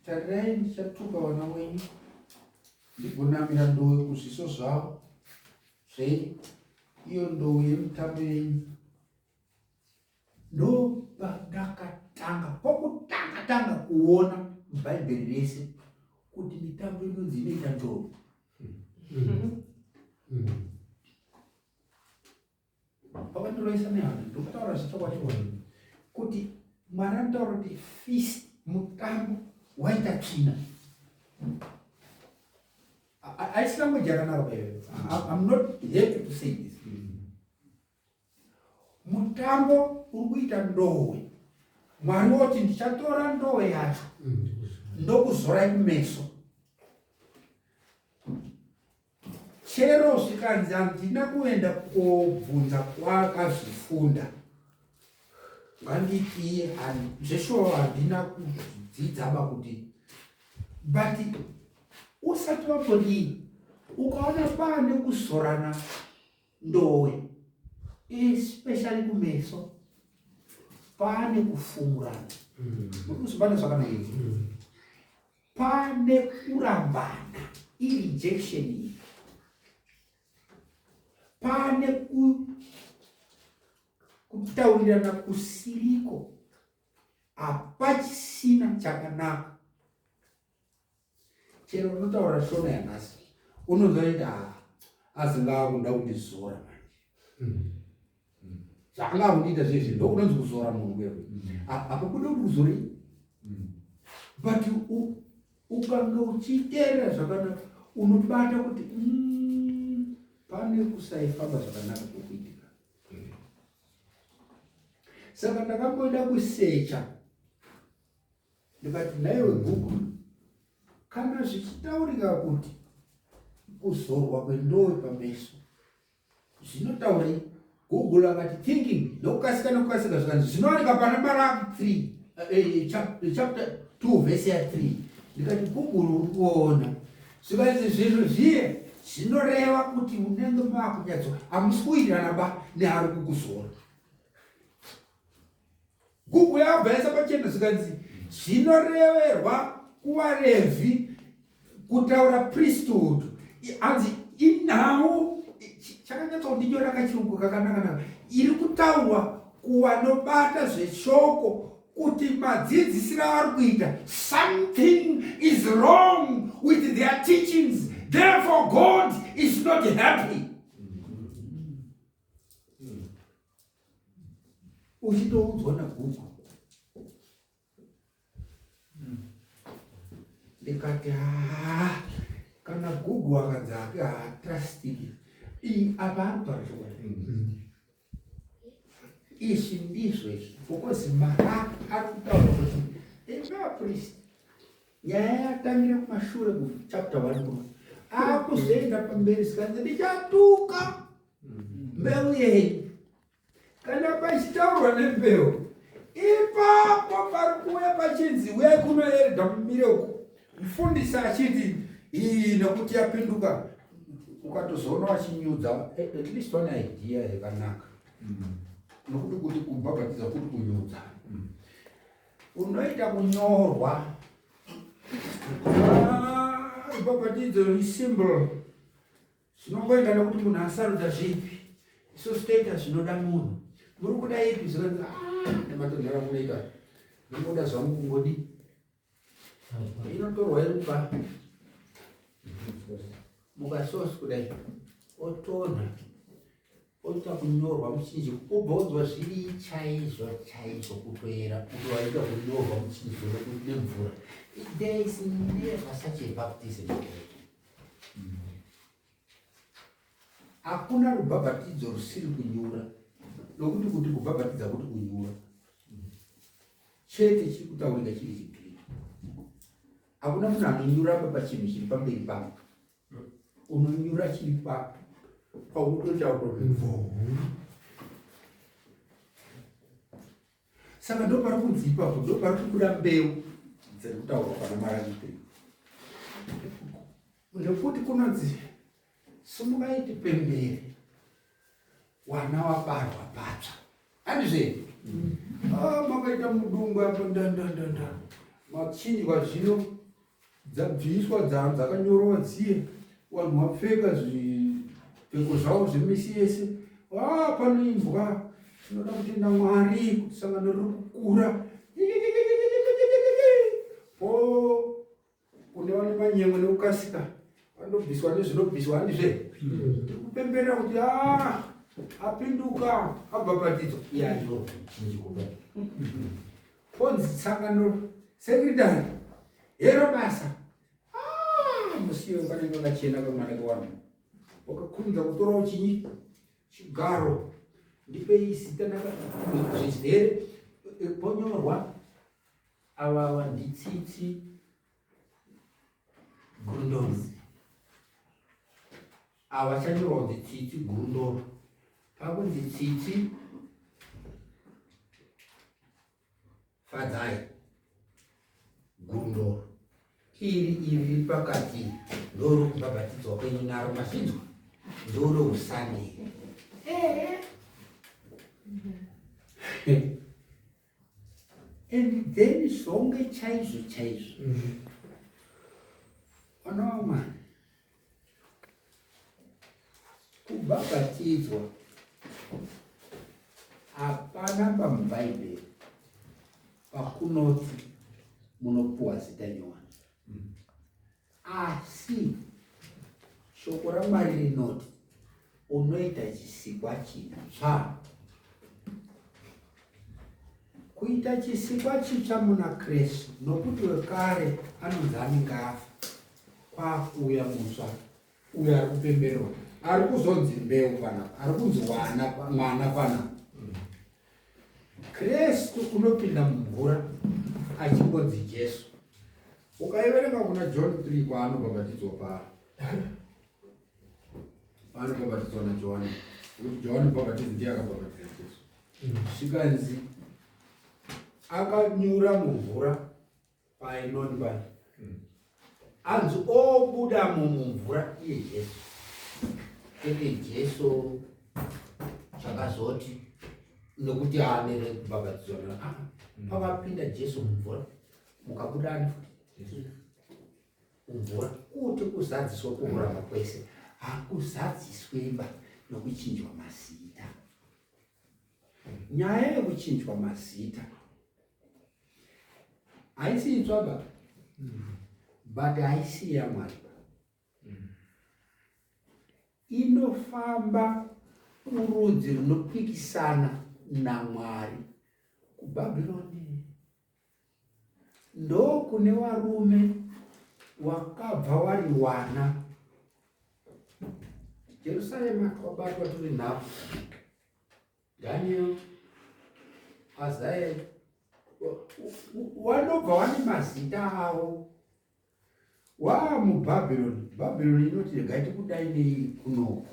tarirai ndichatuka vana wenyu ndigonamira ndowe kuzviso zvavo zvenyu iyo ndowe yemitambo yenyu ndopandakatanga pokutanga tanga kuona mubhaibheri rese kuti mitambo inonzi inoita ndowe Pakandiroisa nehana ndokutaura zvechokwadi kuti Mwari anotaura kuti feast mutambo waita tsvina. Haisi language yakanaka iyoyo. I'm not happy to say this. Mutambo uri kuita ndowe. Mwari woti ndichatora ndowe yacho ndokuzorai kumeso. Chero zvikanzi handina kuenda kobvunza kwaakazvifunda nganditi zveshuwa handina kudzidzaba kuti but usati wambodii ukaona paane kuzorana ndowe especially kumeso paane kufumurana muri kuzvibata zvakanaka izvi Pane kurambana irejection iyi. Pane kutaurirana kusiriko hapachisina chakanaka. Chero unotaura shona yanhasi unonzwa kuti ah, azinga akunda kundizora manje. Zvaanga akundiita zvezvi ndokunonzi kuzora munhu wewe. Hapabude kuti kuzorei. But ukange uchiteerera zvakanaka unobata kuti pane kusaifamba zvakanaka kwokuitika. Saka ndakamboda kusecha ndikati nhaiwe Google, kana zvichitaurika kuti kuzorwa kwendowe pameso zvinotaurei? Google akati thinking nokukasika nokukasika zvikanzi zvinowanika pana Maraki 3 chapter 2 vhesi ya 3. Ndikati Google uri kuona zvikanzi zvinhu zviye zvinoreva kuti unenge makunyatso hamusi kuwirirana ba neari kukuzora. Google yabva yaisa pachena zvikanzi zvinoreverwa kuvaRevhi kutaura priesthood, hanzi inhau chakanyatsa kundinyora kachirungu kakanaka iri kutaurwa kuvanobata zveshoko kuti madzidzisiro avari kuita, something is wrong with their teachings, therefore God is not happy. Uchitoudzwa naGoogle. Ndikati haa, kana Google akanzi hake haatrustiki, iyi apa ari kutaura chokwadi. Izvi ndizvo izvi, because Maraki ari kutaura kuti emapriest, nyaya yatangira kumashure kuchapter 1 kuno, akuzoenda pamberi zikanzi ndichatuka mbeu yenyu. Kana pachitaurwa nembeu ipapo pari kuuya pachinzi uyai kuno elder mumire uko, mufundisi achiti iyi nekuti yapinduka, ukatozoona wachinyudza, at least one idea yakanaka, nokuti kuti kubhabhatidza kuti kunyudza unoita kunyorwa. Rubhabhatidzo isymbol, zvinongoenda nekuti munhu asarudza zvipi. Isusu toita zvinoda munhu. Muri kuda ipi? Zvikanzi nematonhera munoita, ndingoda zvangu kungodi inotorwa irupa mukasosi kudai, otonha, oita kunyorwa muchinjiko, ubva unzwa zviri chaizvo chaizvo kutoera kuti waita kunyorwa muchinjiko nemvura. There is never such a baptism. Hakuna rubhabhatidzo rusiri kunyura, nokuti kuti kubhabhatidza kuti kunyura chete chiri kutaurika chiri chiGiriki. Hakuna munhu anonyura pa pachinhu chiri pamberi pako, unonyura chiri paunototaura kuti. Saka ndo pari kunzi ipapo ndo pari kubuda mbeu dziri kutaurwa pana Maraki 3, nekuti kunonzi sumukai tipembere, wana wabarwa patsva, handizve? Ah, makaita mudungwe apo, ndandandanda, machinjwa zvino, dzabviswa dzakanyorova dziye, vanhu vapfeka zvipfeko zvavo zvemisi yese. Ah, panoimbwa tinoda kutenda Mwari kuti sangano riri kukura. Po kune vane manyemwe nekukasika vanobviswa nezvinobviswa, handizve? Tiri kupemberera kuti a apinduka, abhabhatidzwa, iye anyorwa chinjiko. Ponzi sangano secretary hero basa. Ah, musiyo kanenge kachena kamwana kewanhu wakakurumidza kutorawo chinyi chigaro, ndipei zita zvizere, ponyorwa avava ndiTsitsi Gurundoro, ava chanyorwa kunzi Tsitsi Gurundoro, pakunzi Tsitsi Fadzai Gurundoro. Iri iri riri pakati ndorokubhabhatidzwa kwenyu naro, mazvinzwa? Ndorousande. Ehe, and then zvonge chaizvo chaizvo vana kubhabhatidzwa hapana pamubhaibheri pakunoti munopuwa zita nyowani, asi shoko raMwari rinoti unoita chisikwa chitsva. Kuita chisikwa chitsva muna Kristu, nokuti wekare anonzi anenge afa, kwakuuya mutsva uyo ari kupembererwa, ari kuzonzi mbeu panapa, ari kunzi wana mwana panapa. Kristu unopinda mumvura achingonzi Jesu. Ukaiverenga kuna John 3 kwaanobhabhatidzwa pa paanobhabhatidzwa naJohani, kuti Johani mubhabhatidzi ndiye akabhabhatidza Jesu. Zvikanzi akanyura mumvura painoni pai anzi obudamo mumvura iye Jesu. Kwete Jesu chakazoti nokuti aamire kubhabhatidzwa na ah, pakapinda Jesu mumvura mukabuda ani futi mumvura kuti kuzadziswe kururama kwese hakuzadzisweba nokuchinjwa mazita. Nyaya yekuchinjwa mazita haisi itsva ba, but haisi yaMwari ba. Inofamba kurudzi runopikisana naMwari kuBhabhironi. Ndokune warume wakabva wari wana Jerusarema twabatwa turi nhapu. Daniel, Azael, wanobva wane mazita avo waa muBhabhironi. Bhabhironi inoti regai tikudai nei kunoku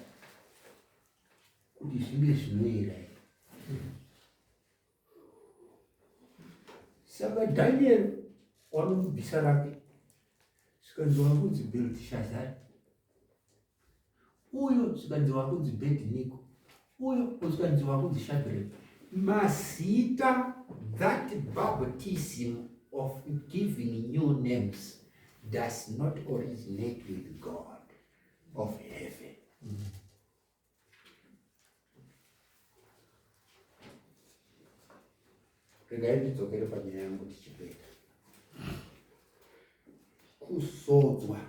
kuti zvinge zvinoera. Saka Daniel wanomubvisa rake zvikanzi wakunzi Belteshazari, uyo zvikanzi wakunzi Bedniko, uyo zvikanzi wakunzi Shadrach. Mazita, that baptism of giving new names does not originate with God of heaven. Regai ndidzokere panyaya yangu tichipeta. Kuzodzwa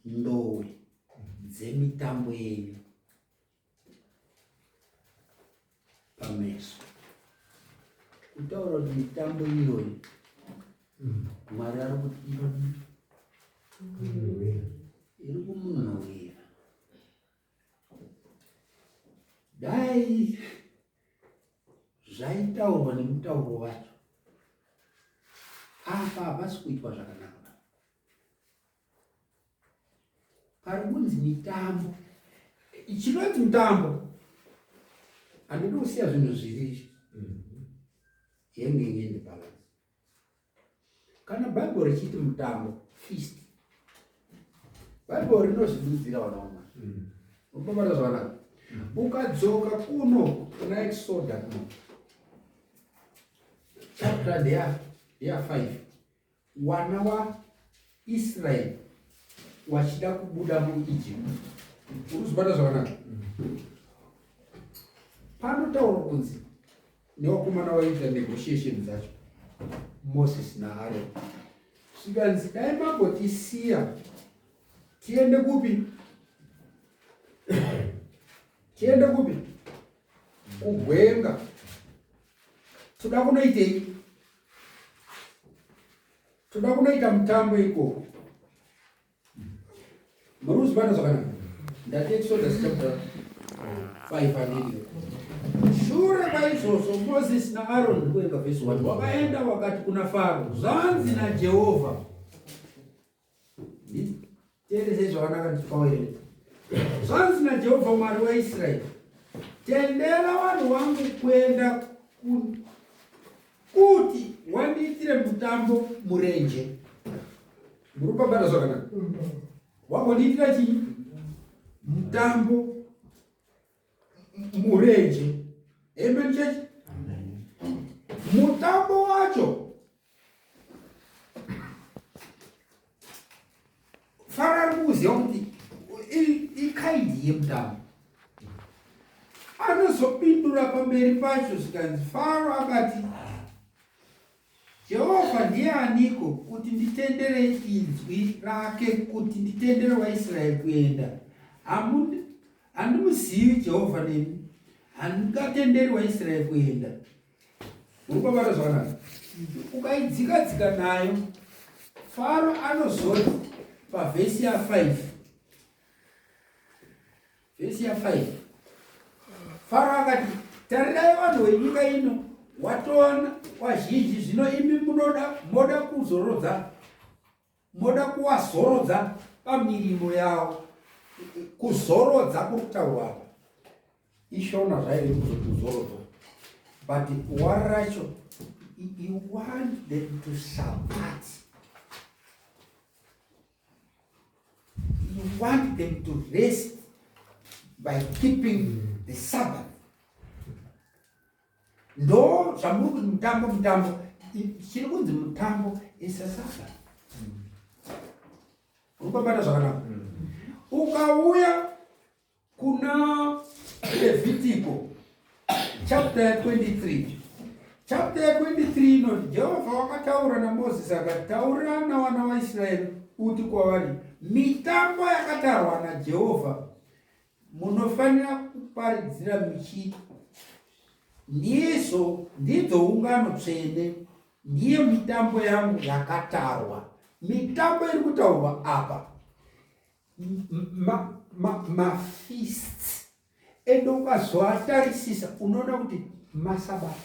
ndowe dzemitambo yenyu pameso. Kutaura kuti mitambo iyoyi Mwari ari kuti inodii? Iri kumunhuwira. Dai zvaitaurwa nemutauro wacho apa hapasi kuitwa zvakanaka. Pari kunzi mitambo, chinonzi mutambo handidi kusiya zvinhu zviri hanging in the balance. Kana Bible richiti mutambo, feast, Bible rinozvidudzira vana vamwari. Unobata zvakanaka. Ukadzoka kuno kuna Exoda kuno chapter ndeya 5, wana waIsraeri wachida kubuda muEgypt. Urikuzvibata zvakanaka. Panotaurwa kunzi nevakomana vaiita negotiation dzacho Moses naAron, zvikanzi dai mambotisiya tiende kupi? Tiende kupi? Kugwenga. Toda kunoitei? Toda kunoita mutambo ikoko. Muri kuzvibata zvakanaka? Ndati Exodus chapter 5 handiti? Shure kwaizvozvo Moses naAron kuenga vhesi 1 wakaenda wakati kuna Faro, zvanzi naJehovha. Teerezei zvakanaka ndichipawerenga. Zvanzi naJehovha Mwari waIsraeri, tendera vanhu vangu kuenda kuti wandiitire mutambo murenje. Muri kubata zvakanaka? Wagondiitira chii? Mutambo murenje. Amen church. Mutambo wacho Faro ari kuziva kuti ikaindi yemutambo. Anozopindura pamberi pacho zvikanzi Faro akati Jehovha ndiye aniko kuti nditendere inzwi rake kuti nditendere vaIsraeri kuenda? Handimuzivi Jehovha nemi, handingatenderi vaIsraeri kuenda. Uri kubata zvakanaka? Ukaidzika-dzika nayo, Faro anozoti pavhesi ya5, vhesi ya5, Faro akati, tarirai vanhu venyika ino. Watowana wazhinji zvino imi munoda moda kuzorodza moda kuwazorodza pamirimo yawo. Kuzorodza kuri kutaurwa apa ishona zvairi kuzoti kuzorodzwa but wari racho you want them to sabbat You want them to rest by keeping the Sabbath. Ndo zvamuri kuti mutambo mutambo chiri kunzi mutambo is a Sabbath. Uri kubata zvakanaka. Ukauya Kuna Levitiko chapter 23 chapter 23 inoti Jehovha wakataura naMozisi akati, taurira navana vaIsraeri uti kwavari, mitambo yakatarwa naJehovha munofanira kuparidzira muchiti ndizo ndidzo ungano tsvene ndiyo mitambo yangu yakatarwa. Mitambo iri kutaurwa apa mafeasts ende ukazoatarisisa unoona kuti masabata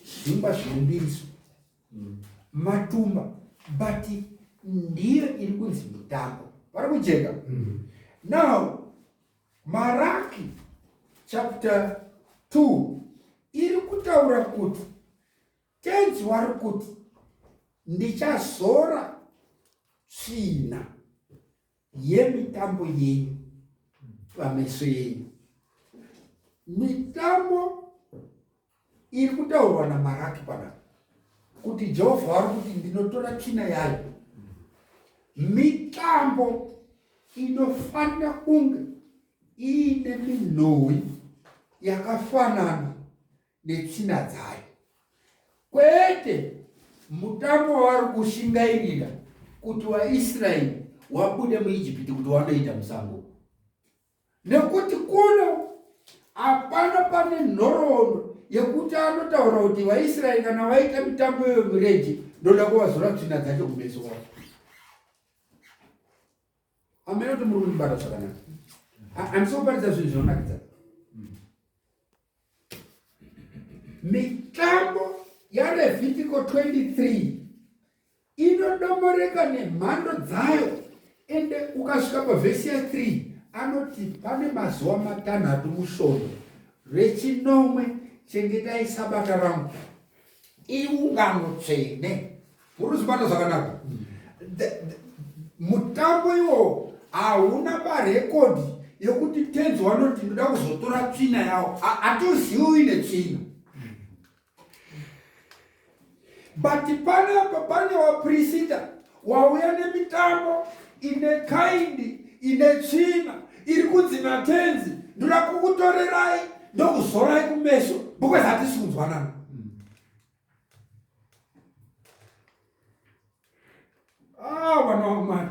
zvingwa zvinombiriso matumba but ndiyo iri kunzi mitambo vari kujeka mm. Now Maraki chapter 2 iri kutaura kuti Tenzi wari kuti ndichazora tsvina yemitambo yenyu pameso yenyu. Mitambo iri kutaurwa naMaraki panapa kuti Jehovha wari kuti ndinotora tsvina yayo. Mitambo inofanira kunge iine minhuhwi yakafanana netsvina dzayo kwete mutambo wavari kushingairira kuti vaIsraeri wabude muIjipiti kuti wanoita musango nekuti kuno hapana pane nhoroondo yekuti anotaura kuti vaIsraeri kana vaita mitambo iyoyo murenje ndoda kuvazora tsvina dzacho kumeso kwavo. Amene kuti muri kundibata zvakanaka. Handisi kuparidza zvinhu zvinonakidza. Mitambo yaRevhitiko 23 inodomoreka nemhando dzayo ende ukasvika pavhesi ya3 anoti pane mazuva matanhatu musvondo rechinomwe chengetai sabata rangu iungano tsvene muri kuzvibata zvakanaka mutambo iwowo hauna parekodhi yekuti tenzi wanoti ndoda kuzotora tsvina yawo hatozivi uine tsvina but panapa pane waprisita wauya nemitambo ine kaindi ine tsvina iri kunzi natenzi ndoda kukutorerai ndokuzorai kumeso because hatisi kunzwanana Ah, vana vamwari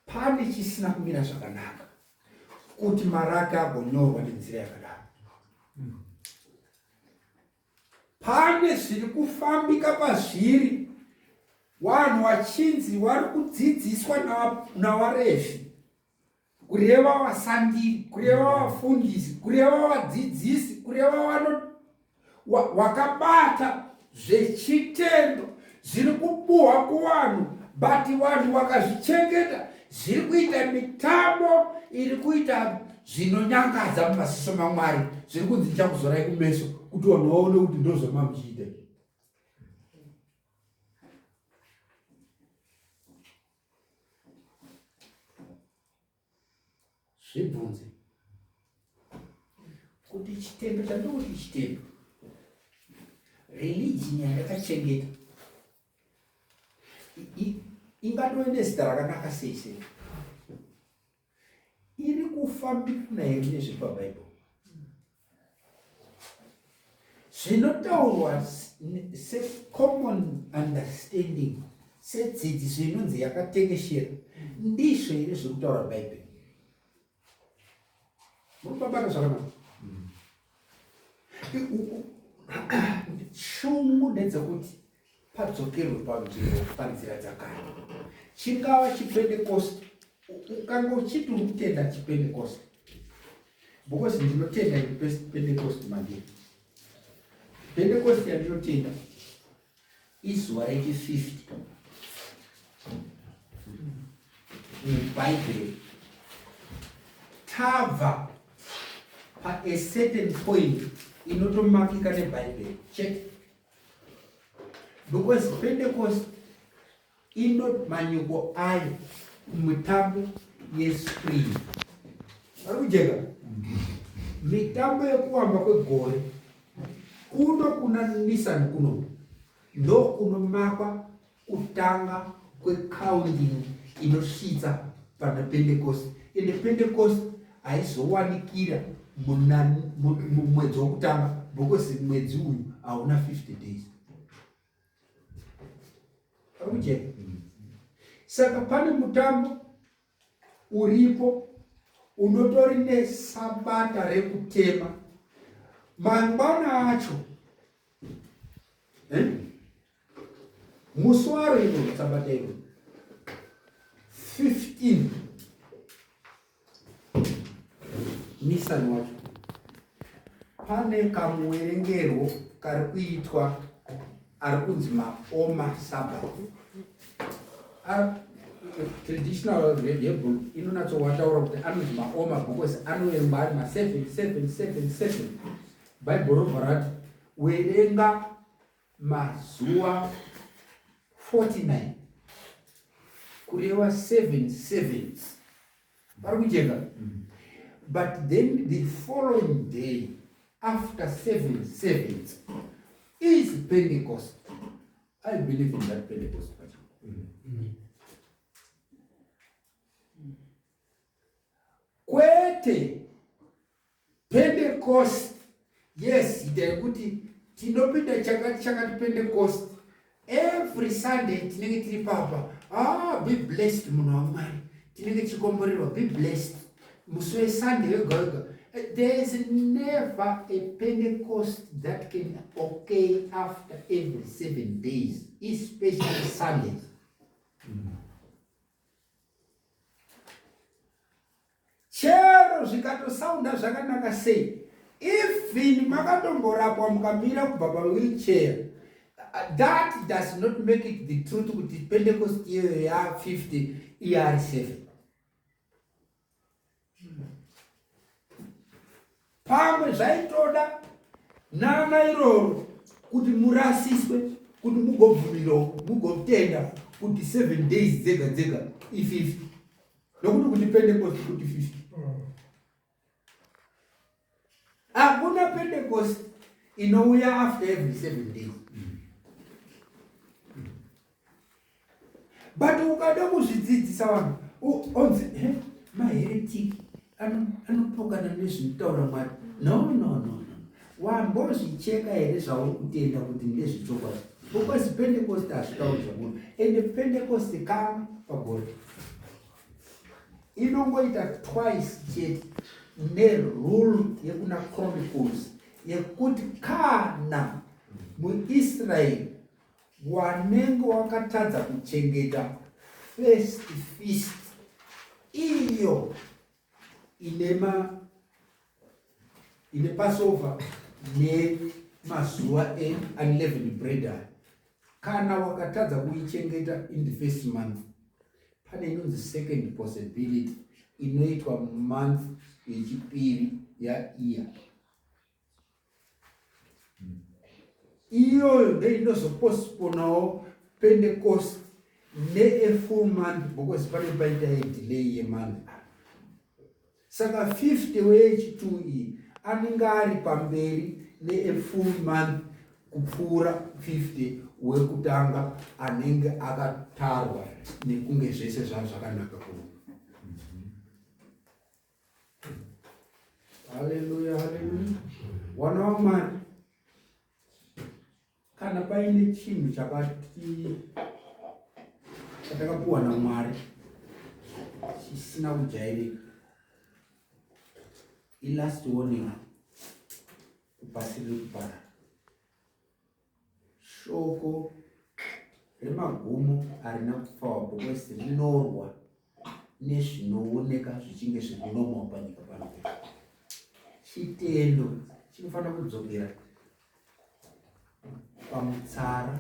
pane chisina kumira zvakanaka kuti maraki agonyorwa nenzira yakadaro pane zviri kufambika pazviri vanhu vachinzi vari kudzidziswa navarevhi kureva vasandiri kureva vafundisi kureva vadzidzisi kureva vano wakabata zvechitendo zviri kupuhwa kuvanhu but vanhu vakazvichengeta zviri kuita mitambo iri kuita zvinonyangadza mumaziso maMwari zviri kunzi ndichakuzorai kumeso kuti vanhu vaone kuti ndozvamamuchiita Zvibvunze kuti chitendo chandikuti chitendo religion yandakachengeta ingatove nezita rakanaka sei sei iri kufambirana here nezviri pabhaibheri Zvinotaurwa secommon understanding sedzidziso inonzi yakatekeshera ndizvo here zviri kutaura bhaibheri murikubabata zvakanaka shungu ndedzekuti padzokerwe panzvimbo panzira dzakare chingava chipentekosti ukanga uchiti uri kutenda chipentekosti. Because ndinotenda Pentecost mandiri. Pentecost yandinotenda izuva rechi 50 mubhaibheri. Tabva pa a certain point inotomakika nebhaibheri chete. Because Pentecost ino manyuko ayo kumitambo yespring. Vari kujeka? Mitambo yekuvamba kwegore kuno kuna Nisan kuno ndokunomakwa kutanga kwecounting inosvitsa pana Pentecost. Ende Pentecost haizowanikira mumwedzi wokutanga because mwedzi uyu hauna 50 days. Arikujeka. Saka pane mutambo uripo unotori nesabata rekutema mangwana acho eh? Musi waro iro sabata iro 15 Nisan wacho pane kamuwerengerwo kari kuitwa ari kunzi maoma sabbath. Traditional Hebrew inonatsowataura kuti anonzi maoma because anoverengwa ari ma 7 7 7 7. Bible robva rati werenga mazuva 49 kureva 7 sevens. Pari kujeka? But then the following day after 7 sevens is Pentecost. I believe in that Pentecost. Kwete Pentecost, yes, ita yekuti tinopinda chakati chakati Pentecost every Sunday tinenge tiri papa. Ah, be blessed munhu waMwari, tinenge tichikomborerwa, be blessed musi weSunday wega wega. There is never a Pentecost that can occur after every 7 days, especially Sundays. Chero zvikatosaunda zvakanaka sei, even makatomborapwa mukamira kubva pawheelchair, that does not make it the truth kuti Pentecost iyoyo ya 50 iyari 7. Pamwe zvaitoda nana iroro kuti murasiswe kuti mugobvumirawo mugotenda kuti 7 days dzega dzega i50, nokuti kuti Pentecost kuti 50. Hakuna Pentecost inouya after every 7 days. But ukada kuzvidzidzisa vanhu onzi maheretic anopokana nezvinotaura Mwari. No, no, no, no. Wambozvicheka here zvauri kutenda kuti ndezvechokwadi? Because Pentecost hazvitauri zvamunhu. Ende Pentecost kamwe pagore inongoita twice chete nerule yekuna Chronicles yekuti kana muIsraeri wanenge wakatadza kuchengeta first feast iyo ine Passover nemazuva eunleavened bread, kana wakatadza kuichengeta in the first month, pane inonzi second possibility inoitwa month yechipiri yaiya. Iyoyo ndeinozoposponawo Pentecost neafull month because pane paita yedelay yemonth. Saka 50 weyechi2 iyi anenge ari pamberi neafull month kupfuura 50 wekutanga anenge akatarwa nekunge zvese zvava zvakanaka kuno. Haleluya, haleluya. Wana waMwari, kana paine chinhu chakati chatakapuwa naMwari chisina kujairika, ilast warning kupasi riri kuparara. Shoko remagumo harina kupfawa because rinorwa nezvinooneka zvichinge zviri normal panyika pano. Chitendo chinofanira kudzokera pamutsara,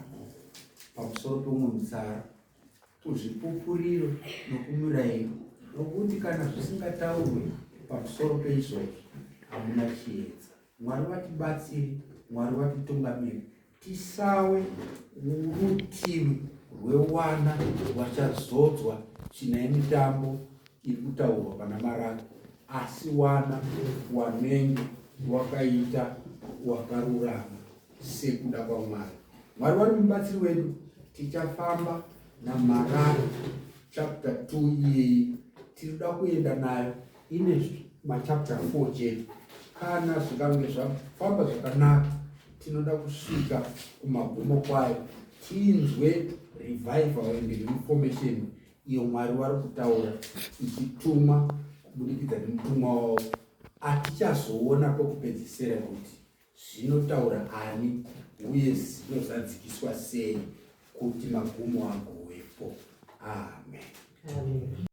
pamusoro peumwe mutsara, kuzvipupuriro nokumurayiro, nokuti kana zvisingataurwe pamusoro peizvozvo hamuna chiedza. Mwari vatibatsire, Mwari vatitungamire, tisawe rutivi rwewana wachazodzwa tsvina yemitambo iri kutaurwa pana Maraki, asi wana wanenge wakaita wakarurama sekuda kwaMwari. Mwari vari mubatsiri wedu, tichafamba naMaraki chapter 2 iyeyi tinoda kuenda nayo ine machapter 4 chete. Kana zvikange zvafamba zvakanaka, tinoda kusvika kumagumo kwayo tinzwe revival and reformation iyo Mwari vari kutaura ichituma kubudikidza nemutumwa wavo. Atichazoona pekupedzisira kuti zvinotaura ani uye zvinozadzikiswa sei kuti magumo agowepo.